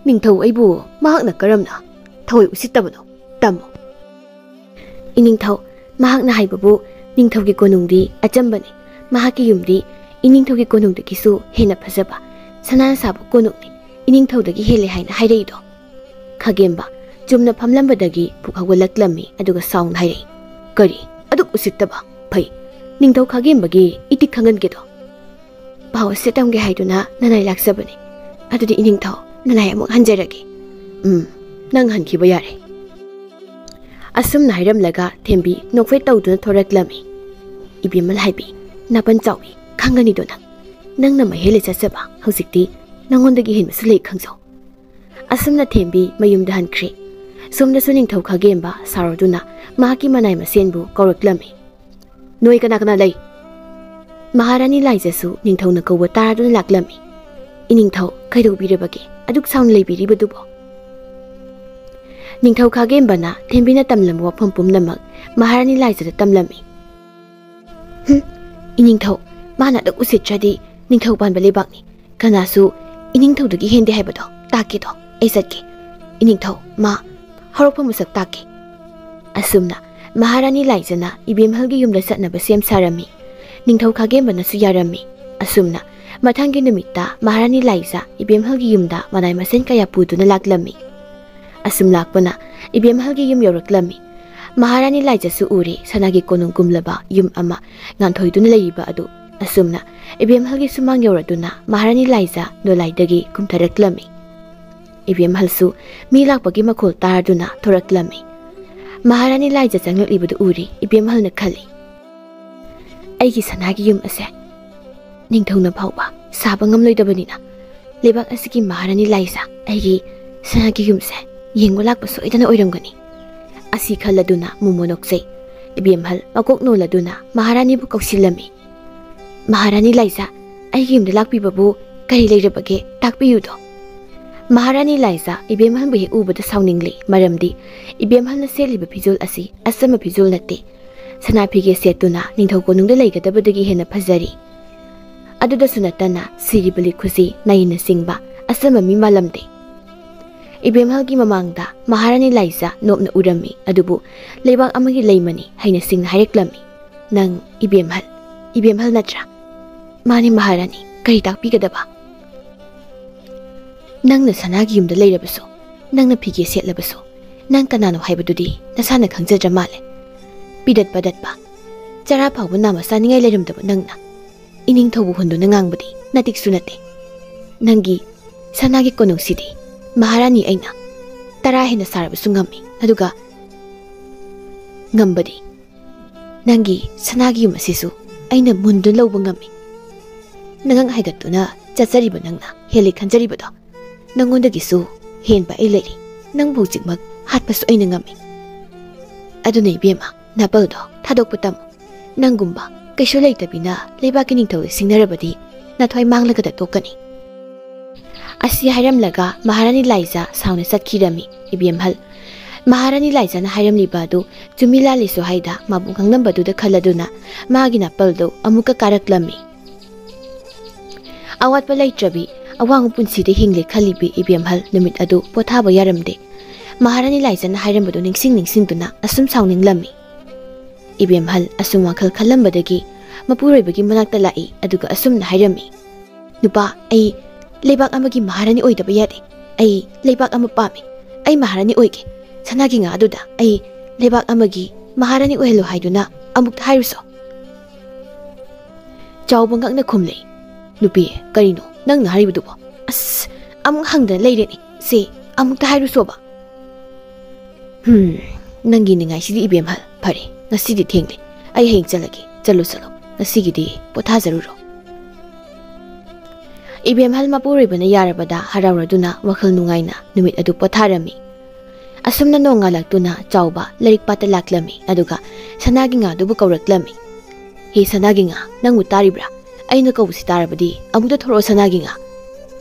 ꯅꯤꯡꯊꯧ ꯑꯩꯕꯨ ꯃꯍꯥꯛꯅ ꯀꯔꯝꯅ ꯊꯑꯣꯏ ꯎꯁꯤꯠꯇꯕꯅꯣ? ꯇꯝꯃꯨ꯫" "ꯏꯅꯤꯡꯊꯧ, ꯃꯍꯥꯛꯅ ꯍꯥꯏꯕꯕꯨ ꯅꯤꯡꯊꯧꯒꯤ ꯀꯣꯅꯨꯡꯗꯤ ꯑꯆꯝꯕꯅꯤ꯫ ꯃꯍꯥꯛꯀꯤ ꯌꯨꯝꯗꯤ ꯏꯅꯤꯡꯊꯧꯒꯤ ꯀꯣꯅꯨꯡꯗꯒꯤꯁꯨ ꯍꯦꯟꯅ ꯐꯖꯕ ꯁꯅꯥꯅ ꯁꯥꯕ ꯀꯣꯅꯨꯡꯅꯤ꯫ ꯏꯅꯤꯡꯊꯧꯗꯒꯤ ꯍꯦꯜꯂꯦ ꯍꯥꯏꯅ ꯍꯥꯏꯔꯛꯏꯗꯣ꯫" ꯈꯥꯒꯦꯝꯕ ꯆꯨꯝꯅ ꯐꯝꯂꯝꯕꯗꯒꯤ ꯄꯨꯛ ꯍꯧꯒꯠꯂꯛꯂꯝꯃꯤ, ꯑꯗꯨꯒ ꯁꯥꯎꯅ ꯍꯥꯏꯔꯛꯏ, "ꯀꯔꯤ? ꯑꯗꯨꯛ ꯎꯁꯤꯠꯇꯕ? ꯐꯩ, ꯅꯤꯡꯊꯧ ꯈꯥꯒꯦꯝꯕꯒꯤ ꯏꯇꯤꯛ ꯈꯪꯍꯟꯒꯦꯗꯣ꯫ ꯄꯥꯎ ꯑꯁꯤ ꯇꯝꯒꯦ ꯍꯥꯏꯗꯨꯅ ꯅꯅꯥꯏ ꯂꯥꯛꯆꯕꯅꯤ꯫ ꯑꯗꯨꯗꯤ ꯏꯅꯤꯡꯊꯧ, ꯅꯅꯥꯏ ꯑꯃꯨꯛ ꯍꯟꯖꯔꯒꯦ꯫ ꯎꯝ, ꯅꯪ ꯍꯟꯈꯤꯕ ꯌꯥꯔꯦ"꯫ ꯑꯁꯨꯝꯅ ꯍꯥꯏꯔꯝꯂꯒ ꯊꯦꯝꯕꯤ ꯅꯣꯛꯐꯦꯠ ꯇꯧꯗꯨꯅ ꯊꯣꯔꯛꯂꯝꯃꯤ꯫ "ꯏꯕꯦꯝꯃ ꯂꯥꯏꯕꯤ, ꯅꯥꯄꯟ ꯆꯥꯎꯕꯤ, ꯈꯪꯒꯅꯤꯗꯣ ꯅꯪ꯫ ꯅꯪꯅ ꯃꯍꯦꯜꯂꯦ ꯆꯠꯆꯕ, ꯍꯧꯖꯤꯛꯇꯤ ꯅꯪꯉꯣꯟꯗꯒꯤ ꯍꯦꯟꯕꯁꯨ ꯂꯩ ꯈꯪꯖꯧ"꯫ ꯑꯁꯨꯝꯅ ꯊꯦꯝꯕꯤ ꯃꯌꯨꯝꯗ ꯍꯟꯈ꯭ꯔꯦ꯫ ꯁꯣꯝꯗꯁꯨ ꯅꯤꯡꯊꯧ ꯈꯥꯒꯦꯝꯕ ꯁꯥꯎꯔꯗꯨꯅ ꯃꯍꯥꯛꯀꯤ ꯃꯅꯥꯏ ꯃꯁꯦꯟꯕꯨ ꯀꯧꯔꯛꯂꯝꯃꯤ꯫ "ꯅꯣꯏ ꯀꯅꯥ ꯀꯅꯥ ꯂꯩ?" ꯃꯍꯥꯔꯥꯅꯤ ꯂꯥꯏꯖꯁꯨ ꯅꯤꯡꯊꯧꯅ ꯀꯧꯕ ꯇꯥꯔꯗꯨꯅ ꯂꯥꯛꯂꯝꯃꯤ꯫ "ꯏꯅꯤꯡꯊꯧ, ꯀꯩꯗꯧꯕꯤꯔꯕꯒꯦ ꯑꯗꯨꯛ ꯁꯥꯎꯅ ꯂꯩꯕꯤꯔꯤꯕꯗꯨꯕꯣ?" ꯅꯤꯡꯊꯧ ꯈꯥꯒꯦꯝꯕꯅ ꯊꯦꯝꯕꯤꯅ ꯇꯝꯂꯝꯕ ꯋꯥꯐꯝ ꯄꯨꯝꯅꯃꯛ ꯃꯍꯥꯔꯥꯅꯤ ꯂꯥꯏꯖꯗ ꯇꯝꯂꯝꯃꯤ꯫ "ꯍꯨꯝ, ꯏꯅꯤꯡꯊꯧ, ꯃꯥꯅ ꯑꯗꯨꯛ ꯎꯁꯤꯠꯇ꯭ꯔꯗꯤ ꯅꯤꯡꯊꯧ ꯄꯥꯟꯕ ꯂꯩꯕꯥꯛꯅꯤ꯫ ꯀꯅꯥꯁꯨ ꯏꯅꯤꯡꯊꯧꯗꯒꯤ ꯍꯦꯟꯗꯦ ꯍꯥꯏꯕꯗꯣ ꯇꯥꯛꯀꯦꯗꯣ꯫ ꯑꯩ ꯆꯠꯀꯦ꯫ ꯏꯅꯤꯡꯊꯧ, ꯃꯥ ꯍꯧꯔꯛꯐꯝ ꯃꯁꯛ ꯇꯥꯛꯀꯦ"꯫ ꯑꯁꯨꯝꯅ ꯃꯍꯥꯔꯥꯅꯤ ꯂꯥꯏꯖꯅ ꯏꯕꯦꯝꯍꯜꯒꯤ ꯌꯨꯝꯗ ꯆꯠꯅꯕ ꯁꯦꯝ ꯁꯥꯔꯝꯃꯤ꯫ ꯅꯤꯡꯊꯧ ꯈꯥꯒꯦꯝꯕꯅꯁꯨ ꯌꯥꯔꯝꯃꯤ꯫ ꯑꯁꯨꯝꯅ ꯃꯊꯪꯒꯤ ꯅꯨꯃꯤꯠꯇ ꯃꯍꯥꯔꯥꯅꯤ ꯂꯥꯏꯖ ꯏꯕꯦꯝꯍꯜꯒꯤ ꯌꯨꯝꯗ ꯃꯅꯥꯏ ꯃꯁꯤꯡ ꯀꯌꯥ ꯄꯨꯗꯨꯅ ꯂꯥꯛꯂꯝꯃꯤ꯫ ꯑꯁꯨꯝ ꯂꯥꯛꯄꯅ ꯏꯕꯦꯝꯍꯜꯒꯤ ꯌꯨꯝ ꯌꯧꯔꯛꯂꯝꯃꯤ꯫ ꯃꯍꯥꯔꯥꯅꯤ ꯂꯥꯏꯖꯁꯨ ꯎꯔꯦ ꯁꯅꯥꯒꯤ ꯀꯣꯅꯨꯡ ꯀꯨꯝꯂꯕ ꯌꯨꯝ ꯑꯃ ꯉꯥꯟꯊꯣꯏꯗꯨꯅ ꯂꯩꯔꯤꯕ ꯑꯗꯨ꯫ ꯑꯁꯨꯝꯅ ꯏꯕꯦꯝꯍꯜꯒꯤ ꯁꯨꯃꯥꯡ ꯌꯧꯔꯗꯨꯅ ꯃꯍꯥꯔꯥꯅꯤ ꯂꯥꯏꯖ ꯗꯣꯂꯥꯏꯗꯒꯤ ꯀꯨꯝꯊꯔꯛꯂꯝꯃꯤ꯫ ꯏꯕꯦꯝꯍꯜꯁꯨ ꯃꯤ ꯂꯥꯛꯄꯒꯤ ꯃꯈꯣꯜ ꯇꯥꯔꯗꯨꯅ ꯊꯣꯔꯛꯂꯝꯃꯤ꯫ ꯃꯍꯥꯔꯥꯅꯤ ꯂꯥꯏꯖ ꯆꯪꯂꯛꯂꯤꯕꯗꯨ ꯎꯔꯦ ꯏꯕꯦꯝꯍꯜꯅ ꯈꯜꯂꯤ, "ꯑꯩꯒꯤ ꯁꯅꯥꯒꯤ ꯌꯨꯝ ꯑꯁꯦ ꯅꯤꯡꯊꯧꯅ ꯐꯥꯎꯕ ꯁꯥꯕ ꯉꯝꯂꯣꯏꯗꯕꯅꯤꯅ, ꯂꯩꯕꯥꯛ ꯑꯁꯤꯒꯤ ꯃꯍꯥꯔꯥꯅꯤ ꯂꯥꯏꯖ ꯑꯩꯒꯤ ꯁꯅꯥꯒꯤ ꯌꯨꯝꯁꯦ ꯌꯦꯡꯕ ꯂꯥꯛꯄ ꯁꯣꯏꯗꯅ ꯑꯣꯏꯔꯝꯒꯅꯤ"꯫ ꯑꯁꯤ ꯈꯜꯂꯗꯨꯅ ꯃꯣꯃꯣ ꯅꯣꯛꯆꯩ꯫ ꯏꯕꯦꯝꯍꯜ ꯃꯀꯣꯛ ꯅꯣꯜꯂꯗꯨꯅ ꯃꯍꯥꯔꯥꯅꯤꯕꯨ ꯀꯧꯁꯤꯜꯂꯝꯃꯤ꯫ "ꯃꯍꯥꯔꯥꯅꯤ ꯂꯥꯏꯖ, ꯑꯩꯒꯤ ꯌꯨꯝꯗ ꯂꯥꯛꯄꯤꯕꯕꯨ ꯀꯔꯤ ꯂꯩꯔꯕꯒꯦ? ꯇꯥꯛꯄꯤꯌꯨꯗꯣ"꯫ ꯃꯍꯥꯔꯥꯅꯤ ꯂꯥꯏꯖ ꯏꯕꯦꯝꯍꯜꯕꯨ ꯍꯦꯛ ꯎꯕꯗ ꯁꯥꯎꯅꯤꯡꯂꯤ, ꯃꯔꯝꯗꯤ ꯏꯕꯦꯝꯍꯜꯅ ꯁꯦꯠꯂꯤꯕ ꯐꯤꯖꯣꯜ ꯑꯁꯤ ꯑꯆꯝꯕ ꯐꯤꯖꯣꯜ ꯅꯠꯇꯦ꯫ ꯁꯅꯥ ꯐꯤꯒꯦ ꯁꯦꯠꯇꯨꯅ ꯅꯤꯡꯊꯧ ꯀꯣꯅꯨꯡꯗ ꯂꯩꯒꯗꯕꯗꯒꯤ ꯍꯦꯟꯅ ꯐꯖꯔꯤ꯫ ꯑꯗꯨꯗꯁꯨ ꯅꯠꯇꯅ ꯁꯤꯔꯤꯕ ꯂꯤꯛꯈꯨꯁꯤ ꯅꯥꯏꯅ ꯆꯤꯡꯕ ꯑꯆꯝꯕ ꯃꯤ ꯃꯥꯜꯂꯝꯗꯦ꯫ ꯏꯕꯦꯝꯍꯜꯒꯤ ꯃꯃꯥꯡꯗ ꯃꯍꯥꯔꯥꯅꯤ ꯂꯥꯏꯖ ꯅꯣꯞꯅ ꯎꯔꯝꯃꯤ, ꯑꯗꯨꯕꯨ ꯂꯩꯕꯥꯛ ꯑꯃꯒꯤ ꯂꯩꯃꯅꯤ ꯍꯥꯏꯅ ꯁꯤꯡꯅ ꯍꯥꯏꯔꯛꯂꯝꯃꯤ꯫ "ꯅꯪ ꯏꯕꯦꯝꯍꯜ, ꯏꯕꯦꯝꯍꯜ ꯅꯠꯇ꯭ꯔꯥ?" "ꯃꯥꯅꯤ ꯃꯍꯥꯔꯥꯅꯤ, ꯀꯔꯤ ꯇꯥꯛꯄꯤꯒꯗꯕ?" "ꯅꯪꯅ ꯁꯅꯥꯒꯤ ꯌꯨꯝꯗ ꯂꯩꯔꯕꯁꯨ, ꯅꯪꯅ ꯐꯤꯒꯦ ꯁꯦꯠꯂꯕꯁꯨ, ꯅꯪ ꯀꯅꯥꯅꯣ ꯍꯥꯏꯕꯗꯨꯗꯤ ꯅꯁꯥꯅ ꯈꯪꯖꯗ꯭ꯔ ꯃꯥꯜꯂꯦ꯫ ꯄꯤꯗꯠ ꯄꯗꯠꯄ, ꯆꯔꯥ ꯐꯥꯎꯕ ꯅꯥꯝꯃ ꯆꯥꯅꯤꯡꯉꯥꯏ ꯂꯩꯔꯝꯗꯕ ꯅꯪꯅ ꯏꯅꯤꯡꯊꯧꯕꯨ ꯍꯨꯟꯗꯨꯅ ꯉꯥꯡꯕꯗꯤ ꯅꯇꯤꯛꯁꯨ ꯅꯠꯇꯦ꯫ ꯅꯪꯒꯤ ꯁꯅꯥꯒꯤ ꯀꯣꯅꯨꯡꯁꯤꯗꯤ ꯃꯍꯥꯔꯥꯅꯤ ꯑꯩꯅ ꯇꯔꯥ ꯍꯦꯟꯅ ꯁꯥꯔꯕꯁꯨ ꯉꯝꯃꯤ, ꯑꯗꯨꯒ ꯉꯝꯕꯗꯤ ꯅꯪꯒꯤ ꯁꯅꯥꯒꯤ ꯌꯨꯝ ꯑꯁꯤꯁꯨ ꯑꯩꯅ ꯃꯨꯟꯗꯨꯅ ꯂꯧꯕ ꯉꯝꯃꯤ꯫ ꯅꯉꯛ ꯍꯥꯏꯒꯠꯇꯨꯅ ꯆꯠꯆꯔꯤꯕ ꯅꯪꯅ ꯍꯦꯜꯂꯤ ꯈꯟꯖꯔꯤꯕꯗꯣ, ꯅꯪꯉꯣꯟꯗꯒꯤꯁꯨ ꯍꯦꯟꯕ ꯑꯩ ꯂꯩꯔꯤ꯫ ꯅꯪꯕꯨ ꯍꯧꯖꯤꯛꯃꯛ ꯍꯥꯠꯄꯁꯨ ꯑꯩꯅ ꯉꯝꯃꯤ꯫ ꯑꯗꯨꯅ ꯏꯕꯦꯝꯃ, ꯅꯥꯄꯜꯗꯣ ꯊꯥꯗꯣꯛꯄ ꯇꯝꯃꯨ꯫ ꯅꯪꯒꯨꯝꯕ ꯀꯩꯁꯨ ꯂꯩꯇꯕꯤꯅ ꯂꯩꯕꯥꯛꯀꯤ ꯅꯤꯡꯊꯧꯗ ꯁꯤꯡꯅꯔꯕꯗꯤ ꯅꯊ꯭ꯋꯥꯏ ꯃꯥꯡꯂꯒꯗ ꯇꯣꯛꯀꯅꯤ꯫ ꯑꯁꯤ ꯍꯥꯏꯔꯝꯂꯒ ꯃꯍꯥꯔꯥꯅꯤ ꯂꯥꯏꯖꯥ ꯁꯥꯎꯅ ꯆꯠꯈꯤꯔꯝꯃꯤ꯫ ꯏꯕꯦꯝꯍꯜ, ꯃꯍꯥꯔꯥꯅꯤ ꯂꯥꯏꯖꯥꯅ ꯍꯥꯏꯔꯝꯂꯤꯕ ꯑꯗꯨ ꯆꯨꯝꯃꯤ ꯂꯥꯜꯂꯤꯁꯨ ꯍꯥꯏꯗ ꯃꯥꯕꯨ ꯉꯥꯡꯂꯝꯕꯗꯨꯗ ꯈꯜꯂꯗꯨꯅ ꯃꯥꯒꯤ ꯅꯥꯄꯜꯗꯨ ꯑꯃꯨꯛꯀ ꯀꯥꯔꯛꯂꯝꯃꯤ꯫ ꯑꯋꯥꯠꯄ ꯂꯩꯇ꯭ꯔꯕꯤ ꯑꯋꯥꯡꯕ ꯄꯨꯟꯁꯤꯗ ꯍꯤꯡꯂꯦ ꯈꯜꯂꯤꯕꯤ ꯏꯕꯦꯝꯍꯜ ꯅꯨꯃꯤꯠ ꯑꯗꯨ ꯄꯣꯊꯥꯕ ꯌꯥꯔꯝꯗꯦ꯫ ꯃꯍꯥꯔꯥꯅꯤ ꯂꯥꯏꯖꯥꯅ ꯍꯥꯏꯔꯝꯕꯗꯨ ꯅꯤꯡꯁꯤꯡ ꯅꯤꯡꯁꯤꯡꯗꯨꯅ ꯑꯁꯨꯝ ꯁꯥꯎꯅꯤꯡꯂꯝꯃꯤ꯫ ꯏꯕꯦꯝꯍꯜ ꯑꯁꯨꯝ ꯋꯥꯈꯜ ꯈꯜꯂꯝꯕꯗꯒꯤ ꯃꯄꯨꯔꯣꯏꯕꯒꯤ ꯃꯅꯥꯛꯇ ꯂꯥꯛꯏ, ꯑꯗꯨꯒ ꯑꯁꯨꯝꯅ ꯍꯥꯏꯔꯝꯃꯤ, "ꯅꯨꯄꯥ, ꯑꯩ ꯂꯩꯕꯥꯛ ꯑꯃꯒꯤ ꯃꯍꯥꯔꯥꯅꯤ ꯑꯣꯏꯗꯕ ꯌꯥꯗꯦ꯫ ꯑꯩ ꯂꯩꯕꯥꯛ ꯑꯃ ꯄꯥꯝꯃꯤ꯫ ꯑꯩ ꯃꯍꯥꯔꯥꯅꯤ ꯑꯣꯏꯒꯦ꯫ ꯁꯅꯥꯒꯤ ꯉꯥ ꯑꯗꯨꯗ ꯑꯩ ꯂꯩꯕꯥꯛ ꯑꯃꯒꯤ ꯃꯍꯥꯔꯥꯅꯤ ꯑꯣꯏꯍꯜꯂꯨ ꯍꯥꯏꯗꯨꯅ ꯑꯃꯨꯛꯇ ꯍꯥꯏꯔꯨꯁꯣ?" ꯆꯥꯎꯕ ꯉꯛꯅ ꯈꯨꯝꯂꯦ, "ꯅꯨꯄꯤ, ꯀꯔꯤꯅꯣ ꯅꯪꯅ ꯍꯥꯏꯔꯤꯕꯗꯨꯕꯣ? ꯑꯁ, ꯑꯃꯨꯛ ꯍꯪꯗꯅ ꯂꯩꯔꯦꯅꯦ꯫ ꯁꯦ, ꯑꯃꯨꯛꯇ ꯍꯥꯏꯔꯨꯁꯣꯕ꯫" "ꯍꯨꯝ, ꯅꯪꯒꯤ ꯅꯤꯡꯉꯥꯏꯁꯤꯗꯤ ꯏꯕꯦꯝꯍꯜ꯫ ꯐꯔꯦ, ꯉꯁꯤꯗꯤ ꯊꯦꯡꯂꯦ꯫ ꯑꯩ ꯍꯌꯦꯡ ꯆꯠꯂꯒꯦ꯫ ꯆꯠꯂꯨ, ꯆꯠꯂꯨ꯫ ꯉꯁꯤꯒꯤꯗꯤ ꯄꯣꯊꯥꯖꯔꯨꯔꯣ꯫" ꯏꯕꯦꯝꯍꯜ ꯃꯄꯨꯔꯣꯏꯕꯅ ꯌꯥꯔꯕꯗ ꯍꯔꯥꯎꯔꯗꯨꯅ ꯋꯥꯈꯜ ꯅꯨꯡꯉꯥꯏꯅ ꯅꯨꯃꯤꯠ ꯑꯗꯨ ꯄꯣꯊꯥꯔꯝꯃꯤ꯫ ꯑꯁꯨꯝꯅ ꯅꯣꯡꯉꯥꯜꯂꯛꯇꯨꯅ ꯆꯥꯎꯕ ꯂꯥꯏꯔꯤꯛ ꯄꯥꯠꯇ ꯂꯥꯛꯂꯝꯃꯤ, ꯑꯗꯨꯒ ꯁꯅꯥꯒꯤ ꯉꯥꯗꯨꯕꯨ ꯀꯧꯔꯛꯂꯝꯃꯤ꯫ "ꯍꯦ ꯁꯅꯥꯒꯤ ꯉꯥ, ꯅꯪꯕꯨ ꯇꯥꯔꯤꯕ꯭ꯔꯥ? ꯑꯩꯅ ꯀꯧꯕꯁꯤ ꯇꯥꯔꯕꯗꯤ ꯑꯃꯨꯛꯇ ꯊꯣꯔꯛꯑꯣ ꯁꯅꯥꯒꯤ ꯉꯥ꯫"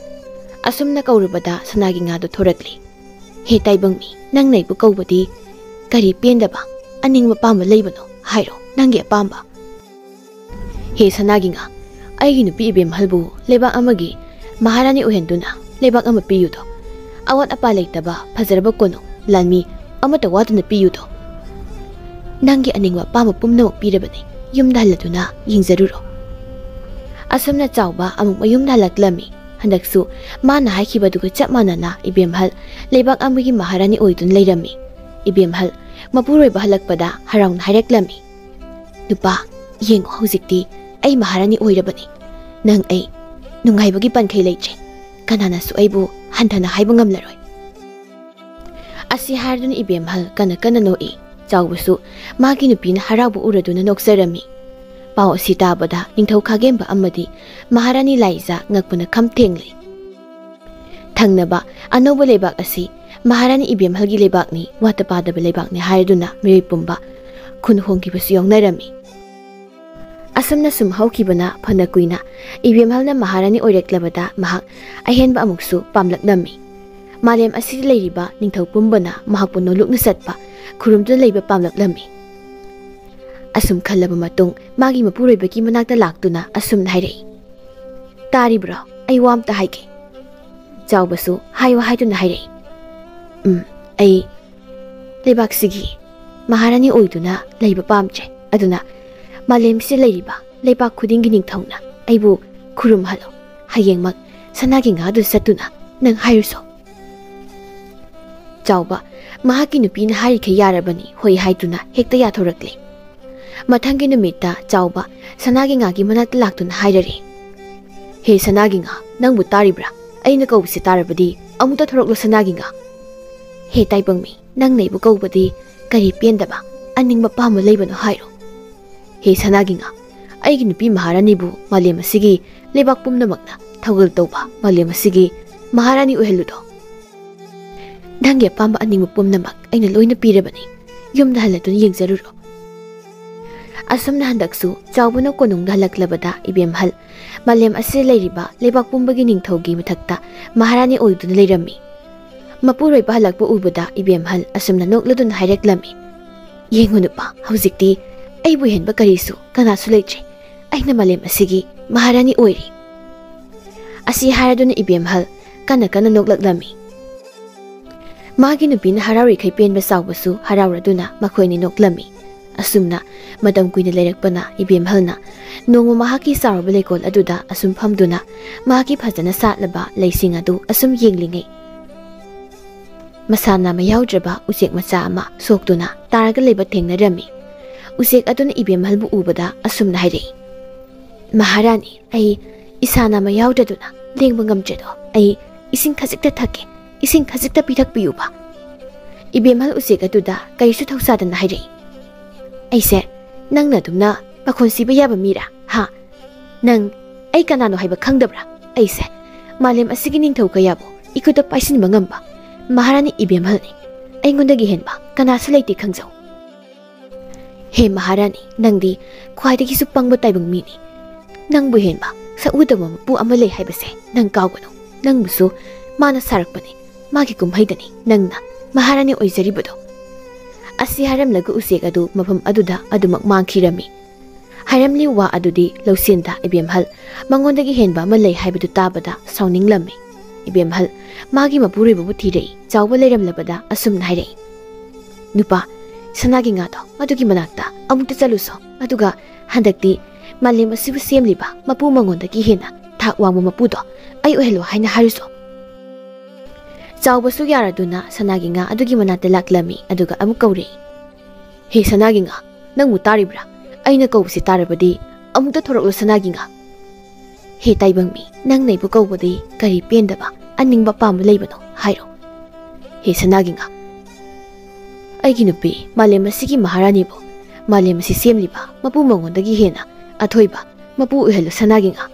ꯑꯁꯨꯝꯅ ꯀꯧꯔꯨꯕꯗ ꯁꯅꯥꯒꯤ ꯉꯥꯗꯨ ꯊꯣꯔꯛꯂꯤ꯫ "ꯍꯦ ꯇꯥꯏꯕꯪ ꯃꯤ, ꯅꯪꯅ ꯑꯩꯕꯨ ꯀꯧꯕꯗꯤ ꯀꯔꯤ ꯄꯦꯟꯗꯕ, ꯑꯅꯤꯡꯕ ꯄꯥꯝꯕ ꯂꯩꯕꯅꯣ? ꯍꯥꯏꯔꯣ, ꯅꯪꯒꯤ ꯑꯄꯥꯝꯕ꯫" "ꯍꯦ ꯁꯅꯥꯒꯤ ꯉꯥ, ꯑꯩꯒꯤ ꯅꯨꯄꯤ ꯏꯕꯦꯝꯍꯜꯕꯨ ꯂꯩꯕꯥꯛ ꯑꯃꯒꯤ ꯃꯍꯥꯔꯥꯅꯤ ꯑꯣꯏꯍꯟꯗꯨꯅ ꯂꯩꯕꯥꯛ ꯑꯃ ꯄꯤꯌꯨꯗꯣ꯫ ꯑꯋꯥꯠ ꯑꯄꯥ ꯂꯩꯇꯕ ꯐꯖꯔꯕ ꯀꯣꯅꯨꯡ ꯂꯥꯟꯃꯤ ꯑꯃꯠꯇ ꯋꯥꯠꯇꯅ ꯄꯤꯌꯨꯗꯣ꯫ ꯅꯪꯒꯤ ꯑꯅꯤꯡꯕ ꯑꯄꯥꯝꯕ ꯄꯨꯝꯅꯃꯛ ꯄꯤꯔꯕꯅꯤ꯫ ꯌꯨꯝꯗ ꯍꯜꯂꯗꯨꯅ ꯌꯦꯡꯖꯔꯨꯔꯣ꯫" ꯑꯁꯨꯝꯅ ꯆꯥꯎꯕ ꯑꯃꯨꯛ ꯃꯌꯨꯝꯗ ꯍꯜꯂꯛꯂꯝꯃꯤ꯫ ꯍꯟꯗꯛꯁꯨ ꯃꯥꯅ ꯍꯥꯏꯈꯤꯕꯗꯨꯒ ꯆꯞ ꯃꯥꯟꯅꯅ ꯏꯕꯦꯝꯍꯜ ꯂꯩꯕꯥꯛ ꯑꯃꯒꯤ ꯃꯍꯥꯔꯥꯅꯤ ꯑꯣꯏꯗꯨꯅ ꯂꯩꯔꯝꯃꯤ꯫ ꯏꯕꯦꯝꯍꯜ ꯃꯄꯨꯔꯣꯏꯕ ꯍꯜꯂꯛꯄꯗ ꯍꯔꯥꯎꯅ ꯍꯥꯏꯔꯛꯂꯝꯃꯤ, "ꯅꯨꯄꯥ, ꯌꯦꯡꯉꯨ, ꯍꯧꯖꯤꯛꯇꯤ ꯑꯩ ꯃꯍꯥꯔꯥꯅꯤ ꯑꯣꯏꯔꯕꯅꯤ꯫ ꯅꯪ ꯑꯩ ꯅꯨꯡꯉꯥꯏꯕꯒꯤ ꯄꯟꯈꯩ ꯂꯩꯇ꯭ꯔꯦ꯫ ꯀꯅꯥꯅꯁꯨ ꯑꯩꯕꯨ ꯍꯟꯊꯅ ꯍꯥꯏꯕ ꯉꯝꯂꯔꯣꯏ"꯫ ꯑꯁꯤ ꯍꯥꯏꯔꯗꯨꯅ ꯏꯕꯦꯝꯍꯜ ꯀꯟꯅ ꯀꯟꯅ ꯅꯣꯛꯏ꯫ ꯆꯥꯎꯕꯁꯨ ꯃꯥꯒꯤ ꯅꯨꯄꯤꯅ ꯍꯔꯥꯎꯕ ꯎꯔꯗꯨꯅ ꯅꯣꯛꯆꯔꯝꯃꯤ꯫ ꯄꯥꯎ ꯑꯁꯤ ꯇꯥꯕꯗ ꯅꯤꯡꯊꯧ ꯈꯥꯒꯦꯝꯕ ꯑꯃꯗꯤ ꯃꯍꯥꯔꯥꯅꯤ ꯂꯥꯏꯖꯥ ꯉꯛꯄꯅ ꯈꯝ ꯊꯦꯡꯂꯦ꯫ ꯊꯪꯅꯕ ꯑꯅꯧꯕ ꯂꯩꯕꯥꯛ ꯑꯁꯤ ꯃꯍꯥꯔꯥꯅꯤ ꯏꯕꯦꯝꯍꯜꯒꯤ ꯂꯩꯕꯥꯛꯅꯤ, ꯋꯥꯠꯇ ꯄꯥꯗꯕ ꯂꯩꯕꯥꯛꯅꯤ ꯍꯥꯏꯔꯗꯨꯅ ꯃꯤꯑꯣꯏ ꯄꯨꯝꯕ ꯈꯨꯟ ꯍꯣꯡꯈꯤꯕꯁꯨ ꯌꯥꯎꯅꯔꯝꯃꯤ꯫ ꯑꯁꯨꯝꯅ ꯁꯨꯝ ꯍꯧꯈꯤꯕꯅ ꯐꯅ ꯀꯨꯏꯅ ꯏꯕꯦꯝꯍꯜꯅ ꯃꯍꯥꯔꯥꯅꯤ ꯑꯣꯏꯔꯛꯂꯕꯗ ꯃꯍꯥꯛ ꯑꯍꯦꯟꯕ ꯑꯃꯨꯛꯁꯨ ꯄꯥꯝꯂꯛꯂꯝꯃꯤ꯫ ꯃꯥꯂꯦꯝ ꯑꯁꯤꯗ ꯂꯩꯔꯤꯕ ꯅꯤꯡꯊꯧ ꯄꯨꯝꯕꯅ ꯃꯍꯥꯛꯄꯨ ꯅꯣꯂꯨꯛꯅ ꯆꯠꯄ, ꯈꯨꯔꯨꯝꯗꯨꯅ ꯂꯩꯕ ꯄꯥꯝꯂꯛꯂꯝꯃꯤ꯫ ꯑꯁꯨꯝ ꯈꯜꯂꯕ ꯃꯇꯨꯡ ꯃꯥꯒꯤ ꯃꯄꯨꯔꯣꯏꯕꯒꯤ ꯃꯅꯥꯛꯇ ꯂꯥꯛꯇꯨꯅ ꯑꯁꯨꯝꯅ ꯍꯥꯏꯔꯛꯏ, "ꯇꯥꯔꯤꯕ꯭ꯔꯣ? ꯑꯩ ꯋꯥ ꯑꯝꯇ ꯍꯥꯏꯒꯦ"꯫ ꯆꯥꯎꯕꯁꯨ ꯍꯥꯏꯌꯨ ꯍꯥꯏꯗꯨꯅ ꯍꯥꯏꯔꯛꯏ, "ꯎꯝ, ꯑꯩ ꯂꯩꯕꯥꯛꯁꯤꯒꯤ ꯃꯍꯥꯔꯥꯅꯤ ꯑꯣꯏꯗꯨꯅ ꯂꯩꯕ ꯄꯥꯝꯗ꯭ꯔꯦ꯫ ꯑꯗꯨꯅ ꯃꯥꯂꯦꯝꯁꯤꯗ ꯂꯩꯔꯤꯕ ꯂꯩꯕꯥꯛ ꯈꯨꯗꯤꯡꯒꯤ ꯅꯤꯡꯊꯧꯅ ꯑꯩꯕꯨ ꯈꯨꯔꯨꯝꯍꯜꯂꯣ꯫ ꯍꯌꯦꯡꯃꯛ ꯁꯅꯥꯒꯤ ꯉꯥꯗꯨ ꯆꯠꯇꯨꯅ ꯅꯪ ꯍꯥꯏꯔꯨꯁꯣ"꯫ ꯆꯥꯎꯕ ꯃꯍꯥꯛꯀꯤ ꯅꯨꯄꯤꯅ ꯍꯥꯏꯔꯤꯈꯩ ꯌꯥꯔꯕꯅꯤ ꯍꯣꯏ ꯍꯥꯏꯗꯨꯅ ꯍꯦꯛꯇ ꯌꯥꯊꯣꯔꯛꯂꯦ꯫ ꯃꯊꯪꯒꯤ ꯅꯨꯃꯤꯠꯇ ꯆꯥꯎꯕ ꯁꯅꯥꯒꯤ ꯉꯥꯒꯤ ꯃꯅꯥꯛꯇ ꯂꯥꯛꯇꯨꯅ ꯍꯥꯏꯔꯔꯦ, "ꯍꯦ ꯁꯅꯥꯒꯤ ꯉꯥ, ꯅꯪꯕꯨ ꯇꯥꯔꯤꯕ꯭ꯔꯥ? ꯑꯩꯅ ꯀꯧꯕꯁꯤ ꯇꯥꯔꯕꯗꯤ ꯑꯃꯨꯛꯇ ꯊꯣꯔꯛꯂꯣ ꯁꯅꯥꯒꯤ ꯉꯥ꯫ ꯍꯦ ꯇꯥꯏꯕꯪꯃꯤ, ꯅꯪꯅ ꯑꯩꯕꯨ ꯀꯧꯕꯗꯤ ꯀꯔꯤ ꯄꯦꯟꯗꯕ, ꯑꯅꯤꯡꯕ ꯄꯥꯝꯕ ꯂꯩꯕꯅꯣ ꯍꯥꯏꯔꯣ꯫ ꯍꯦ ꯁꯅꯥꯒꯤ ꯉꯥ, ꯑꯩꯒꯤ ꯅꯨꯄꯤ ꯃꯍꯥꯔꯥꯅꯤꯕꯨ ꯃꯥꯂꯦꯝ ꯑꯁꯤꯒꯤ ꯂꯩꯕꯥꯛ ꯄꯨꯝꯅꯃꯛꯅ ꯊꯧꯒꯜ ꯇꯧꯕ ꯃꯥꯂꯦꯝ ꯑꯁꯤꯒꯤ ꯃꯍꯥꯔꯥꯅꯤ ꯑꯣꯏꯍꯜꯂꯨꯗꯣ꯫ ꯅꯪꯒꯤ ꯑꯄꯥꯝꯕ ꯑꯅꯤꯡꯕ ꯄꯨꯝꯅꯃꯛ ꯑꯩꯅ ꯂꯣꯏꯅ ꯄꯤꯔꯕꯅꯤ꯫ ꯌꯨꯝꯗ ꯍꯜꯂꯗꯨꯅ ꯌꯦꯡꯖꯔꯨꯔꯣ"꯫ ꯑꯁꯨꯝꯅ ꯍꯟꯗꯛꯁꯨ ꯆꯥꯎꯕꯅ ꯀꯣꯅꯨꯡꯗ ꯍꯜꯂꯛꯂꯕꯗ ꯏꯕꯦꯝꯍꯜ ꯃꯥꯂꯦꯝ ꯑꯁꯤꯗ ꯂꯩꯔꯤꯕ ꯂꯩꯕꯥꯛ ꯄꯨꯝꯕꯒꯤ ꯅꯤꯡꯊꯧꯒꯤ ꯃꯊꯛꯇ ꯃꯍꯥꯔꯥꯅꯤ ꯑꯣꯏꯗꯨꯅ ꯂꯩꯔꯝꯃꯤ꯫ ꯃꯄꯨꯔꯣꯏꯕ ꯍꯜꯂꯛꯄ ꯎꯕꯗ ꯏꯕꯦꯝꯍꯜ ꯑꯁꯨꯝꯅ ꯅꯣꯛꯂꯗꯨꯅ ꯍꯥꯏꯔꯛꯂꯝꯃꯤ, "ꯌꯦꯡꯉꯨ ꯅꯨꯄꯥ, ꯍꯧꯖꯤꯛꯇꯤ ꯑꯩꯕꯨ ꯍꯦꯟꯕ ꯀꯔꯤꯁꯨ ꯀꯅꯥꯁꯨ ꯂꯩꯇ꯭ꯔꯦ꯫ ꯑꯩꯅ ꯃꯥꯂꯦꯝ ꯑꯁꯤꯒꯤ ꯃꯍꯥꯔꯥꯅꯤ ꯑꯣꯏꯔꯦ"꯫ ꯑꯁꯤ ꯍꯥꯏꯔꯗꯨꯅ ꯏꯕꯦꯝꯍꯜ ꯀꯟꯅ ꯀꯟꯅ ꯅꯣꯛꯂꯛꯂꯝꯃꯤ꯫ ꯃꯥꯒꯤ ꯅꯨꯄꯤꯅ ꯍꯔꯥꯎꯔꯤꯈꯩ ꯄꯦꯟꯕ ꯆꯥꯎꯕꯁꯨ ꯍꯔꯥꯎꯔꯗꯨꯅ ꯃꯈꯣꯏꯅꯤ ꯅꯣꯛꯂꯝꯃꯤ꯫ ꯑꯁꯨꯝꯅ ꯃꯇꯝ ꯀꯨꯏꯅ ꯂꯩꯔꯛꯄꯅ ꯏꯕꯦꯝꯍꯜꯅ ꯅꯣꯡꯃ ꯃꯍꯥꯛꯀꯤ ꯆꯥꯎꯔꯕ ꯂꯩꯀꯣꯜ ꯑꯗꯨꯗ ꯑꯁꯨꯝ ꯐꯝꯗꯨꯅ ꯃꯍꯥꯛꯀꯤ ꯐꯖꯅ ꯁꯥꯠꯂꯕ ꯂꯩꯁꯤꯡ ꯑꯗꯨ ꯑꯁꯨꯝ ꯌꯦꯡꯂꯤꯉꯩ, ꯃꯁꯥ ꯅꯥꯝꯃ ꯌꯥꯎꯗ꯭ꯔꯕ ꯎꯆꯦꯛ ꯃꯆꯥ ꯑꯃ ꯁꯣꯛꯇꯨꯅ ꯇꯥꯔꯒ ꯂꯩꯕ ꯊꯦꯡꯅꯔꯝꯃꯤ꯫ ꯎꯆꯦꯛ ꯑꯗꯨꯅ ꯏꯕꯦꯝꯍꯜꯕꯨ ꯎꯕꯗ ꯑꯁꯨꯝꯅ ꯍꯥꯏꯔꯛꯏ, "ꯃꯍꯥꯔꯥꯅꯤ, ꯑꯩ ꯏꯁꯥ ꯅꯥꯝꯃ ꯌꯥꯎꯗ꯭ꯔꯗꯨꯅ ꯂꯦꯡꯕ ꯉꯝꯗ꯭ꯔꯦꯗꯣ꯫ ꯑꯩ ꯏꯁꯤꯡ ꯈꯖꯤꯛꯇ ꯊꯛꯀꯦ, ꯏꯁꯤꯡ ꯈꯖꯤꯛꯇ ꯄꯤꯊꯛꯄꯤꯌꯨꯕ꯫" ꯏꯕꯦꯝꯍꯜ ꯎꯆꯦꯛ ꯑꯗꯨꯗ ꯀꯔꯤꯁꯨ ꯊꯧꯁꯥꯗꯅ ꯍꯥꯏꯔꯛꯏ, "ꯑꯩꯁꯦ ꯅꯪꯅ ꯑꯗꯨꯝꯅ ꯄꯥꯈꯣꯟ ꯁꯤꯕ ꯌꯥꯕ ꯃꯤꯔꯥ? ꯍꯥ? ꯅꯪ ꯑꯩ ꯀꯅꯥꯅꯣ ꯍꯥꯏꯕ ꯈꯪꯗꯕ꯭ꯔꯥ? ꯑꯩꯁꯦ ꯃꯥꯂꯦꯝ ꯑꯁꯤꯒꯤ ꯅꯤꯡꯊꯧ ꯀꯌꯥꯕꯨ ꯏꯈꯨꯠꯇ ꯄꯥꯏꯁꯤꯟꯕ ꯉꯝꯕ ꯃꯍꯥꯔꯥꯅꯤ ꯏꯕꯦꯝꯍꯜꯅꯤ꯫ ꯑꯩꯉꯣꯟꯗꯒꯤ ꯍꯦꯟꯕ ꯀꯅꯥꯁꯨ ꯂꯩꯇꯦ ꯈꯪꯖꯧ꯫" "ꯍꯦ ꯃꯍꯥꯔꯥꯅꯤ, ꯅꯪꯗꯤ ꯈ꯭ꯋꯥꯏꯗꯒꯤꯁꯨ ꯄꯪꯕ ꯇꯥꯏꯕꯪ ꯃꯤꯅꯤ꯫ ꯅꯪꯕꯨ ꯍꯦꯟꯕ ꯁꯛꯎꯗꯕ ꯃꯄꯨ ꯑꯃ ꯂꯩ ꯍꯥꯏꯕꯁꯦ ꯅꯪ ꯀꯥꯎꯒꯅꯨ꯫ ꯅꯪꯕꯨꯁꯨ ꯃꯥꯅ ꯁꯥꯔꯛꯄꯅꯤ꯫ ꯃꯥꯒꯤ ꯀꯨꯝꯍꯩꯗꯅꯤ ꯅꯪꯅ ꯃꯍꯥꯔꯥꯅꯤ ꯑꯣꯏꯖꯔꯤꯕꯗꯣ꯫" ꯑꯁꯤ ꯍꯥꯏꯔꯝꯂꯒ ꯎꯆꯦꯛ ꯑꯗꯨ ꯃꯐꯝ ꯑꯗꯨꯗ ꯑꯗꯨꯃꯛ ꯃꯥꯡꯈꯤꯔꯝꯃꯤ꯫ ꯍꯥꯏꯔꯝꯂꯤꯕ ꯋꯥ ꯑꯗꯨꯗꯤ ꯂꯧꯁꯤꯟꯗ ꯏꯕꯦꯝꯍꯜ ꯃꯉꯣꯟꯗꯒꯤ ꯍꯦꯟꯕ ꯑꯃ ꯂꯩ ꯍꯥꯏꯕꯗꯨ ꯇꯥꯕꯗ ꯁꯥꯎꯅꯤꯡꯂꯝꯃꯤ꯫ ꯏꯕꯦꯝꯍꯜ ꯃꯥꯒꯤ ꯃꯄꯨꯔꯣꯏꯕꯕꯨ ꯊꯤꯔꯛꯏ꯫ ꯆꯥꯎꯕ ꯂꯩꯔꯝꯂꯕꯗ ꯑꯁꯨꯝꯅ ꯍꯥꯏꯔꯛꯏ, "ꯅꯨꯄꯥ, ꯁꯅꯥꯒꯤ ꯉꯥꯗꯣ ꯑꯗꯨꯒꯤ ꯃꯅꯥꯛꯇ ꯑꯃꯨꯛꯇ ꯆꯠꯂꯨꯁꯣ꯫ ꯑꯗꯨꯒ ꯍꯟꯗꯛꯇꯤ ꯃꯥꯂꯦꯝ ꯑꯁꯤꯕꯨ ꯁꯦꯝꯂꯤꯕ ꯃꯄꯨ ꯃꯉꯣꯟꯗꯒꯤ ꯍꯦꯟꯅ ꯊꯥꯛ ꯋꯥꯡꯕ ꯃꯄꯨꯗꯣ ꯑꯩ ꯑꯣꯏꯍꯜꯂꯣ ꯍꯥꯏꯅ ꯍꯥꯏꯔꯨꯁꯣ꯫" ꯆꯥꯎꯕꯁꯨ ꯌꯥꯔꯗꯨꯅ ꯁꯅꯥꯒꯤ ꯉꯥ ꯑꯗꯨꯒꯤ ꯃꯅꯥꯛꯇ ꯂꯥꯛꯂꯝꯃꯤ, ꯑꯗꯨꯒ ꯑꯃꯨꯛ ꯀꯧꯔꯛꯏ, "ꯍꯦ ꯁꯅꯥꯒꯤ ꯉꯥ, ꯅꯪꯕꯨ ꯇꯥꯔꯤꯕ꯭ꯔꯥ? ꯑꯩꯅ ꯀꯧꯕꯁꯤ ꯇꯥꯔꯕꯗꯤ ꯑꯃꯨꯛꯇ ꯊꯣꯔꯛꯂꯣ ꯁꯅꯥꯒꯤ ꯉꯥ꯫" "ꯍꯦ ꯇꯥꯏꯕꯪ ꯃꯤ, ꯅꯪꯅ ꯑꯩꯕꯨ ꯀꯧꯕꯗꯤ ꯀꯔꯤ ꯄꯦꯟꯗꯕ, ꯑꯅꯤꯡꯕ, ꯑꯄꯥꯝꯕ ꯂꯩꯕꯅꯣ ꯍꯥꯏꯔꯣ?" "ꯍꯦ ꯁꯅꯥꯒꯤ ꯉꯥ, ꯑꯩꯒꯤ ꯅꯨꯄꯤ ꯃꯥꯂꯦꯝ ꯑꯁꯤꯒꯤ ꯃꯍꯥꯔꯥꯅꯤꯕꯨ ꯃꯥꯂꯦꯝ ꯑꯁꯤ ꯁꯦꯝꯂꯤꯕ ꯃꯄꯨ ꯃꯉꯣꯟꯗꯒꯤ ꯍꯦꯟꯅ ꯑꯊꯣꯏꯕ ꯃꯄꯨ ꯑꯣꯏꯍꯜꯂꯨ ꯁꯅꯥꯒꯤ ꯉꯥ꯫"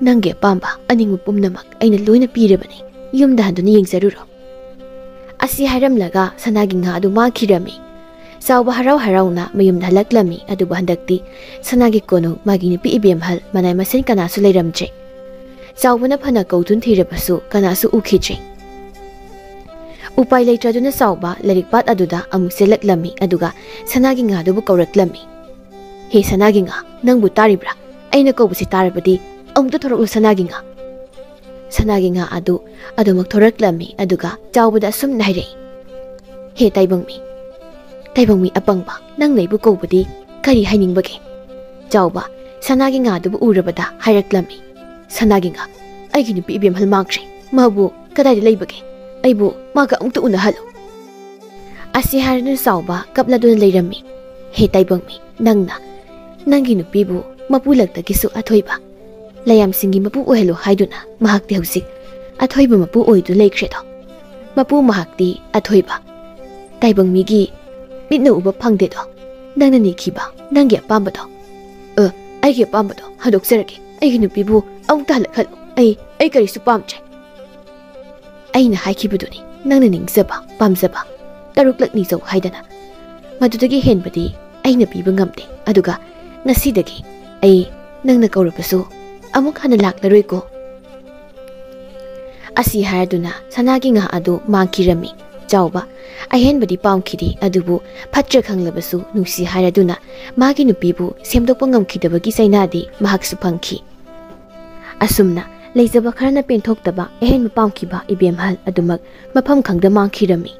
"ꯅꯪꯒꯤ ꯑꯄꯥꯝꯕ ꯑꯅꯤꯡꯕ ꯄꯨꯝꯅꯃꯛ ꯑꯩꯅ ꯂꯣꯏꯅ ꯄꯤꯔꯕꯅꯤ꯫ ꯌꯨꯝꯗ ꯍꯟꯗꯨꯅ ꯌꯦꯡꯖꯔꯨꯔꯣ꯫" ꯑꯁꯤ ꯍꯥꯏꯔꯝꯂꯒ ꯁꯅꯥꯒꯤ ꯉꯥ ꯑꯗꯨ ꯃꯥꯡꯈꯤꯔꯝꯃꯤ꯫ ꯆꯥꯎꯕ ꯍꯔꯥꯎ ꯍꯔꯥꯎꯅ ꯃꯌꯨꯝꯗ ꯍꯜꯂꯛꯂꯝꯃꯤ꯫ ꯑꯗꯨꯕꯨ ꯍꯟꯗꯛꯇꯤ ꯁꯅꯥꯒꯤ ꯀꯣꯅꯨꯡ, ꯃꯥꯒꯤ ꯅꯨꯄꯤ ꯏꯕꯦꯝꯍꯜ, ꯃꯅꯥꯏ ꯃꯁꯤꯟ ꯀꯅꯥꯁꯨ ꯂꯩꯔꯝꯗ꯭ꯔꯦ꯫ ꯆꯥꯎꯕꯅ ꯐꯅ ꯀꯧꯗꯨꯅ ꯊꯤꯔꯕꯁꯨ ꯀꯅꯥꯁꯨ ꯎꯈꯤꯗ꯭ꯔꯦ꯫ ꯎꯄꯥꯏ ꯂꯩꯇ꯭ꯔꯗꯨꯅ ꯆꯥꯎꯕ ꯂꯥꯏꯔꯤꯛ ꯄꯥꯠ ꯑꯗꯨꯗ ꯑꯃꯨꯛ ꯆꯦꯜꯂꯛꯂꯝꯃꯤ, ꯑꯗꯨꯒ ꯁꯅꯥꯒꯤ ꯉꯥꯗꯨꯕꯨ ꯀꯧꯔꯛꯂꯝꯃꯤ꯫ "ꯍꯦ ꯁꯅꯥꯒꯤ ꯉꯥ, ꯅꯪꯕꯨ ꯇꯥꯔꯤꯕ꯭ꯔꯥ? ꯑꯩꯅ ꯀꯧꯕꯁꯤ ꯇꯥꯔꯕꯗꯤ ꯑꯃꯨꯛꯇ ꯊꯣꯔꯛꯂꯨ ꯁꯅꯥꯒꯤ ꯉꯥ꯫" ꯁꯅꯥꯒꯤ ꯉꯥ ꯑꯗꯨ ꯑꯗꯨꯃꯛ ꯊꯣꯔꯛꯂꯝꯃꯤ, ꯑꯗꯨꯒ ꯆꯥꯎꯕꯗ ꯑꯁꯨꯝꯅ ꯍꯥꯏꯔꯛꯏ, "ꯍꯦ ꯇꯥꯏꯕꯪ ꯃꯤ, "ꯇꯥꯏꯕꯪꯃꯤ ꯑꯄꯪꯕ, ꯅꯪꯅ ꯑꯩꯕꯨ ꯀꯧꯕꯗꯤ ꯀꯔꯤ ꯍꯥꯏꯅꯤꯡꯕꯒꯦ?" ꯆꯥꯎꯕ ꯁꯅꯥꯒꯤ ꯉꯥꯗꯨꯕꯨ ꯎꯔꯕꯗ ꯍꯥꯏꯔꯛꯂꯝꯃꯤ꯫ "ꯁꯅꯥꯒꯤ ꯉꯥ, ꯑꯩꯒꯤ ꯅꯨꯄꯤ ꯏꯕꯦꯝꯍꯜ ꯃꯥꯡꯈ꯭ꯔꯦ꯫ ꯃꯥꯕꯨ ꯀꯗꯥꯏꯗ ꯂꯩꯕꯒꯦ? ꯑꯩꯕꯨ ꯃꯥꯒ ꯑꯃꯨꯛꯇ ꯎꯅꯍꯜꯂꯨ꯫" ꯑꯁꯤ ꯍꯥꯏꯔꯗꯨꯅ ꯆꯥꯎꯕ ꯀꯞꯂꯗꯨꯅ ꯂꯩꯔꯝꯃꯤ꯫ "ꯍꯦ ꯇꯥꯏꯕꯪꯃꯤ, ꯅꯪꯅ ꯅꯪꯒꯤ ꯅꯨꯄꯤꯕꯨ ꯃꯄꯨ ꯂꯛꯇꯒꯤꯁꯨ ꯑꯊꯣꯏꯕ, ꯂꯥꯏꯌꯥꯝꯁꯤꯡꯒꯤ ꯃꯄꯨ ꯑꯣꯏꯍꯜꯂꯨ ꯍꯥꯏꯗꯨꯅ ꯃꯍꯥꯛꯇꯤ ꯍꯧꯖꯤꯛ ꯑꯊꯣꯏꯕ ꯃꯄꯨ ꯑꯣꯏꯗꯨꯅ ꯂꯩꯈ꯭ꯔꯦꯗꯣ꯫ ꯃꯄꯨ ꯃꯍꯥꯛꯇꯤ ꯑꯊꯣꯏꯕ, ꯇꯥꯏꯕꯪꯃꯤꯒꯤ ꯃꯤꯠꯅ ꯎꯕ ꯐꯪꯗꯦꯗꯣ꯫ ꯅꯪꯅ ꯅꯤꯈꯤꯕ ꯅꯪꯒꯤ ꯑꯄꯥꯝꯕꯗꯣ, ꯑ, ꯑꯩꯒꯤ ꯑꯄꯥꯝꯕꯗꯣ ꯍꯟꯗꯣꯛꯆꯔꯒꯦ꯫ ꯑꯩꯒꯤ ꯅꯨꯄꯤꯕꯨ ꯑꯃꯨꯛꯇ ꯍꯜꯂꯛꯍꯜꯂꯨ꯫ ꯑꯩ, ꯑꯩ ꯀꯔꯤꯁꯨ ꯄꯥꯝꯗ꯭ꯔꯦ꯫ ꯑꯩꯅ ꯍꯥꯏꯈꯤꯕꯗꯨꯅꯤ ꯅꯪꯅ ꯅꯤꯡꯖꯕ, ꯄꯥꯝꯖꯕ꯫ ꯇꯔꯨꯛꯂꯛ ꯅꯤꯖꯧ ꯍꯥꯏꯗꯅ꯫ ꯃꯗꯨꯗꯒꯤ ꯍꯦꯟꯕꯗꯤ ꯑꯩꯅ ꯄꯤꯕ ꯉꯝꯗꯦ꯫ ꯑꯗꯨꯒ ꯉꯁꯤꯗꯒꯤ ꯑꯩ ꯅꯪꯅ ꯀꯧꯔꯕꯁꯨ ꯑꯃꯨꯛ ꯍꯟꯅ ꯂꯥꯛꯂꯔꯣꯏꯀꯣ꯫" ꯑꯁꯤ ꯍꯥꯏꯔꯗꯨꯅ ꯁꯅꯥꯒꯤ ꯉꯥ ꯑꯗꯨ ꯃꯥꯡꯈꯤꯔꯝꯃꯤ꯫ ꯆꯥꯎꯕ ꯑꯍꯦꯟꯕꯗꯤ ꯄꯥꯝꯈꯤꯗꯦ, ꯑꯗꯨꯕꯨ ꯐꯠꯇ꯭ꯔ ꯈꯪꯂꯕꯁꯨ ꯅꯨꯡꯁꯤ ꯍꯥꯏꯔꯗꯨꯅ ꯃꯥꯒꯤ ꯅꯨꯄꯤꯕꯨ ꯁꯦꯝꯗꯣꯛꯄ ꯉꯝꯈꯤꯗꯕꯒꯤ ꯆꯩꯅꯥꯗꯤ ꯃꯍꯥꯛꯁꯨ ꯐꯪꯈꯤ꯫ ꯑꯁꯨꯝꯅ ꯂꯩꯖꯕ ꯈꯔꯅ ꯄꯦꯟꯊꯣꯛꯇꯕ ꯑꯍꯦꯟꯕ ꯄꯥꯝꯈꯤꯕ ꯏꯕꯦꯝꯍꯜ ꯑꯗꯨꯃꯛ ꯃꯐꯝ ꯈꯪꯗ ꯃꯥꯡꯈꯤꯔꯝꯃꯤ꯫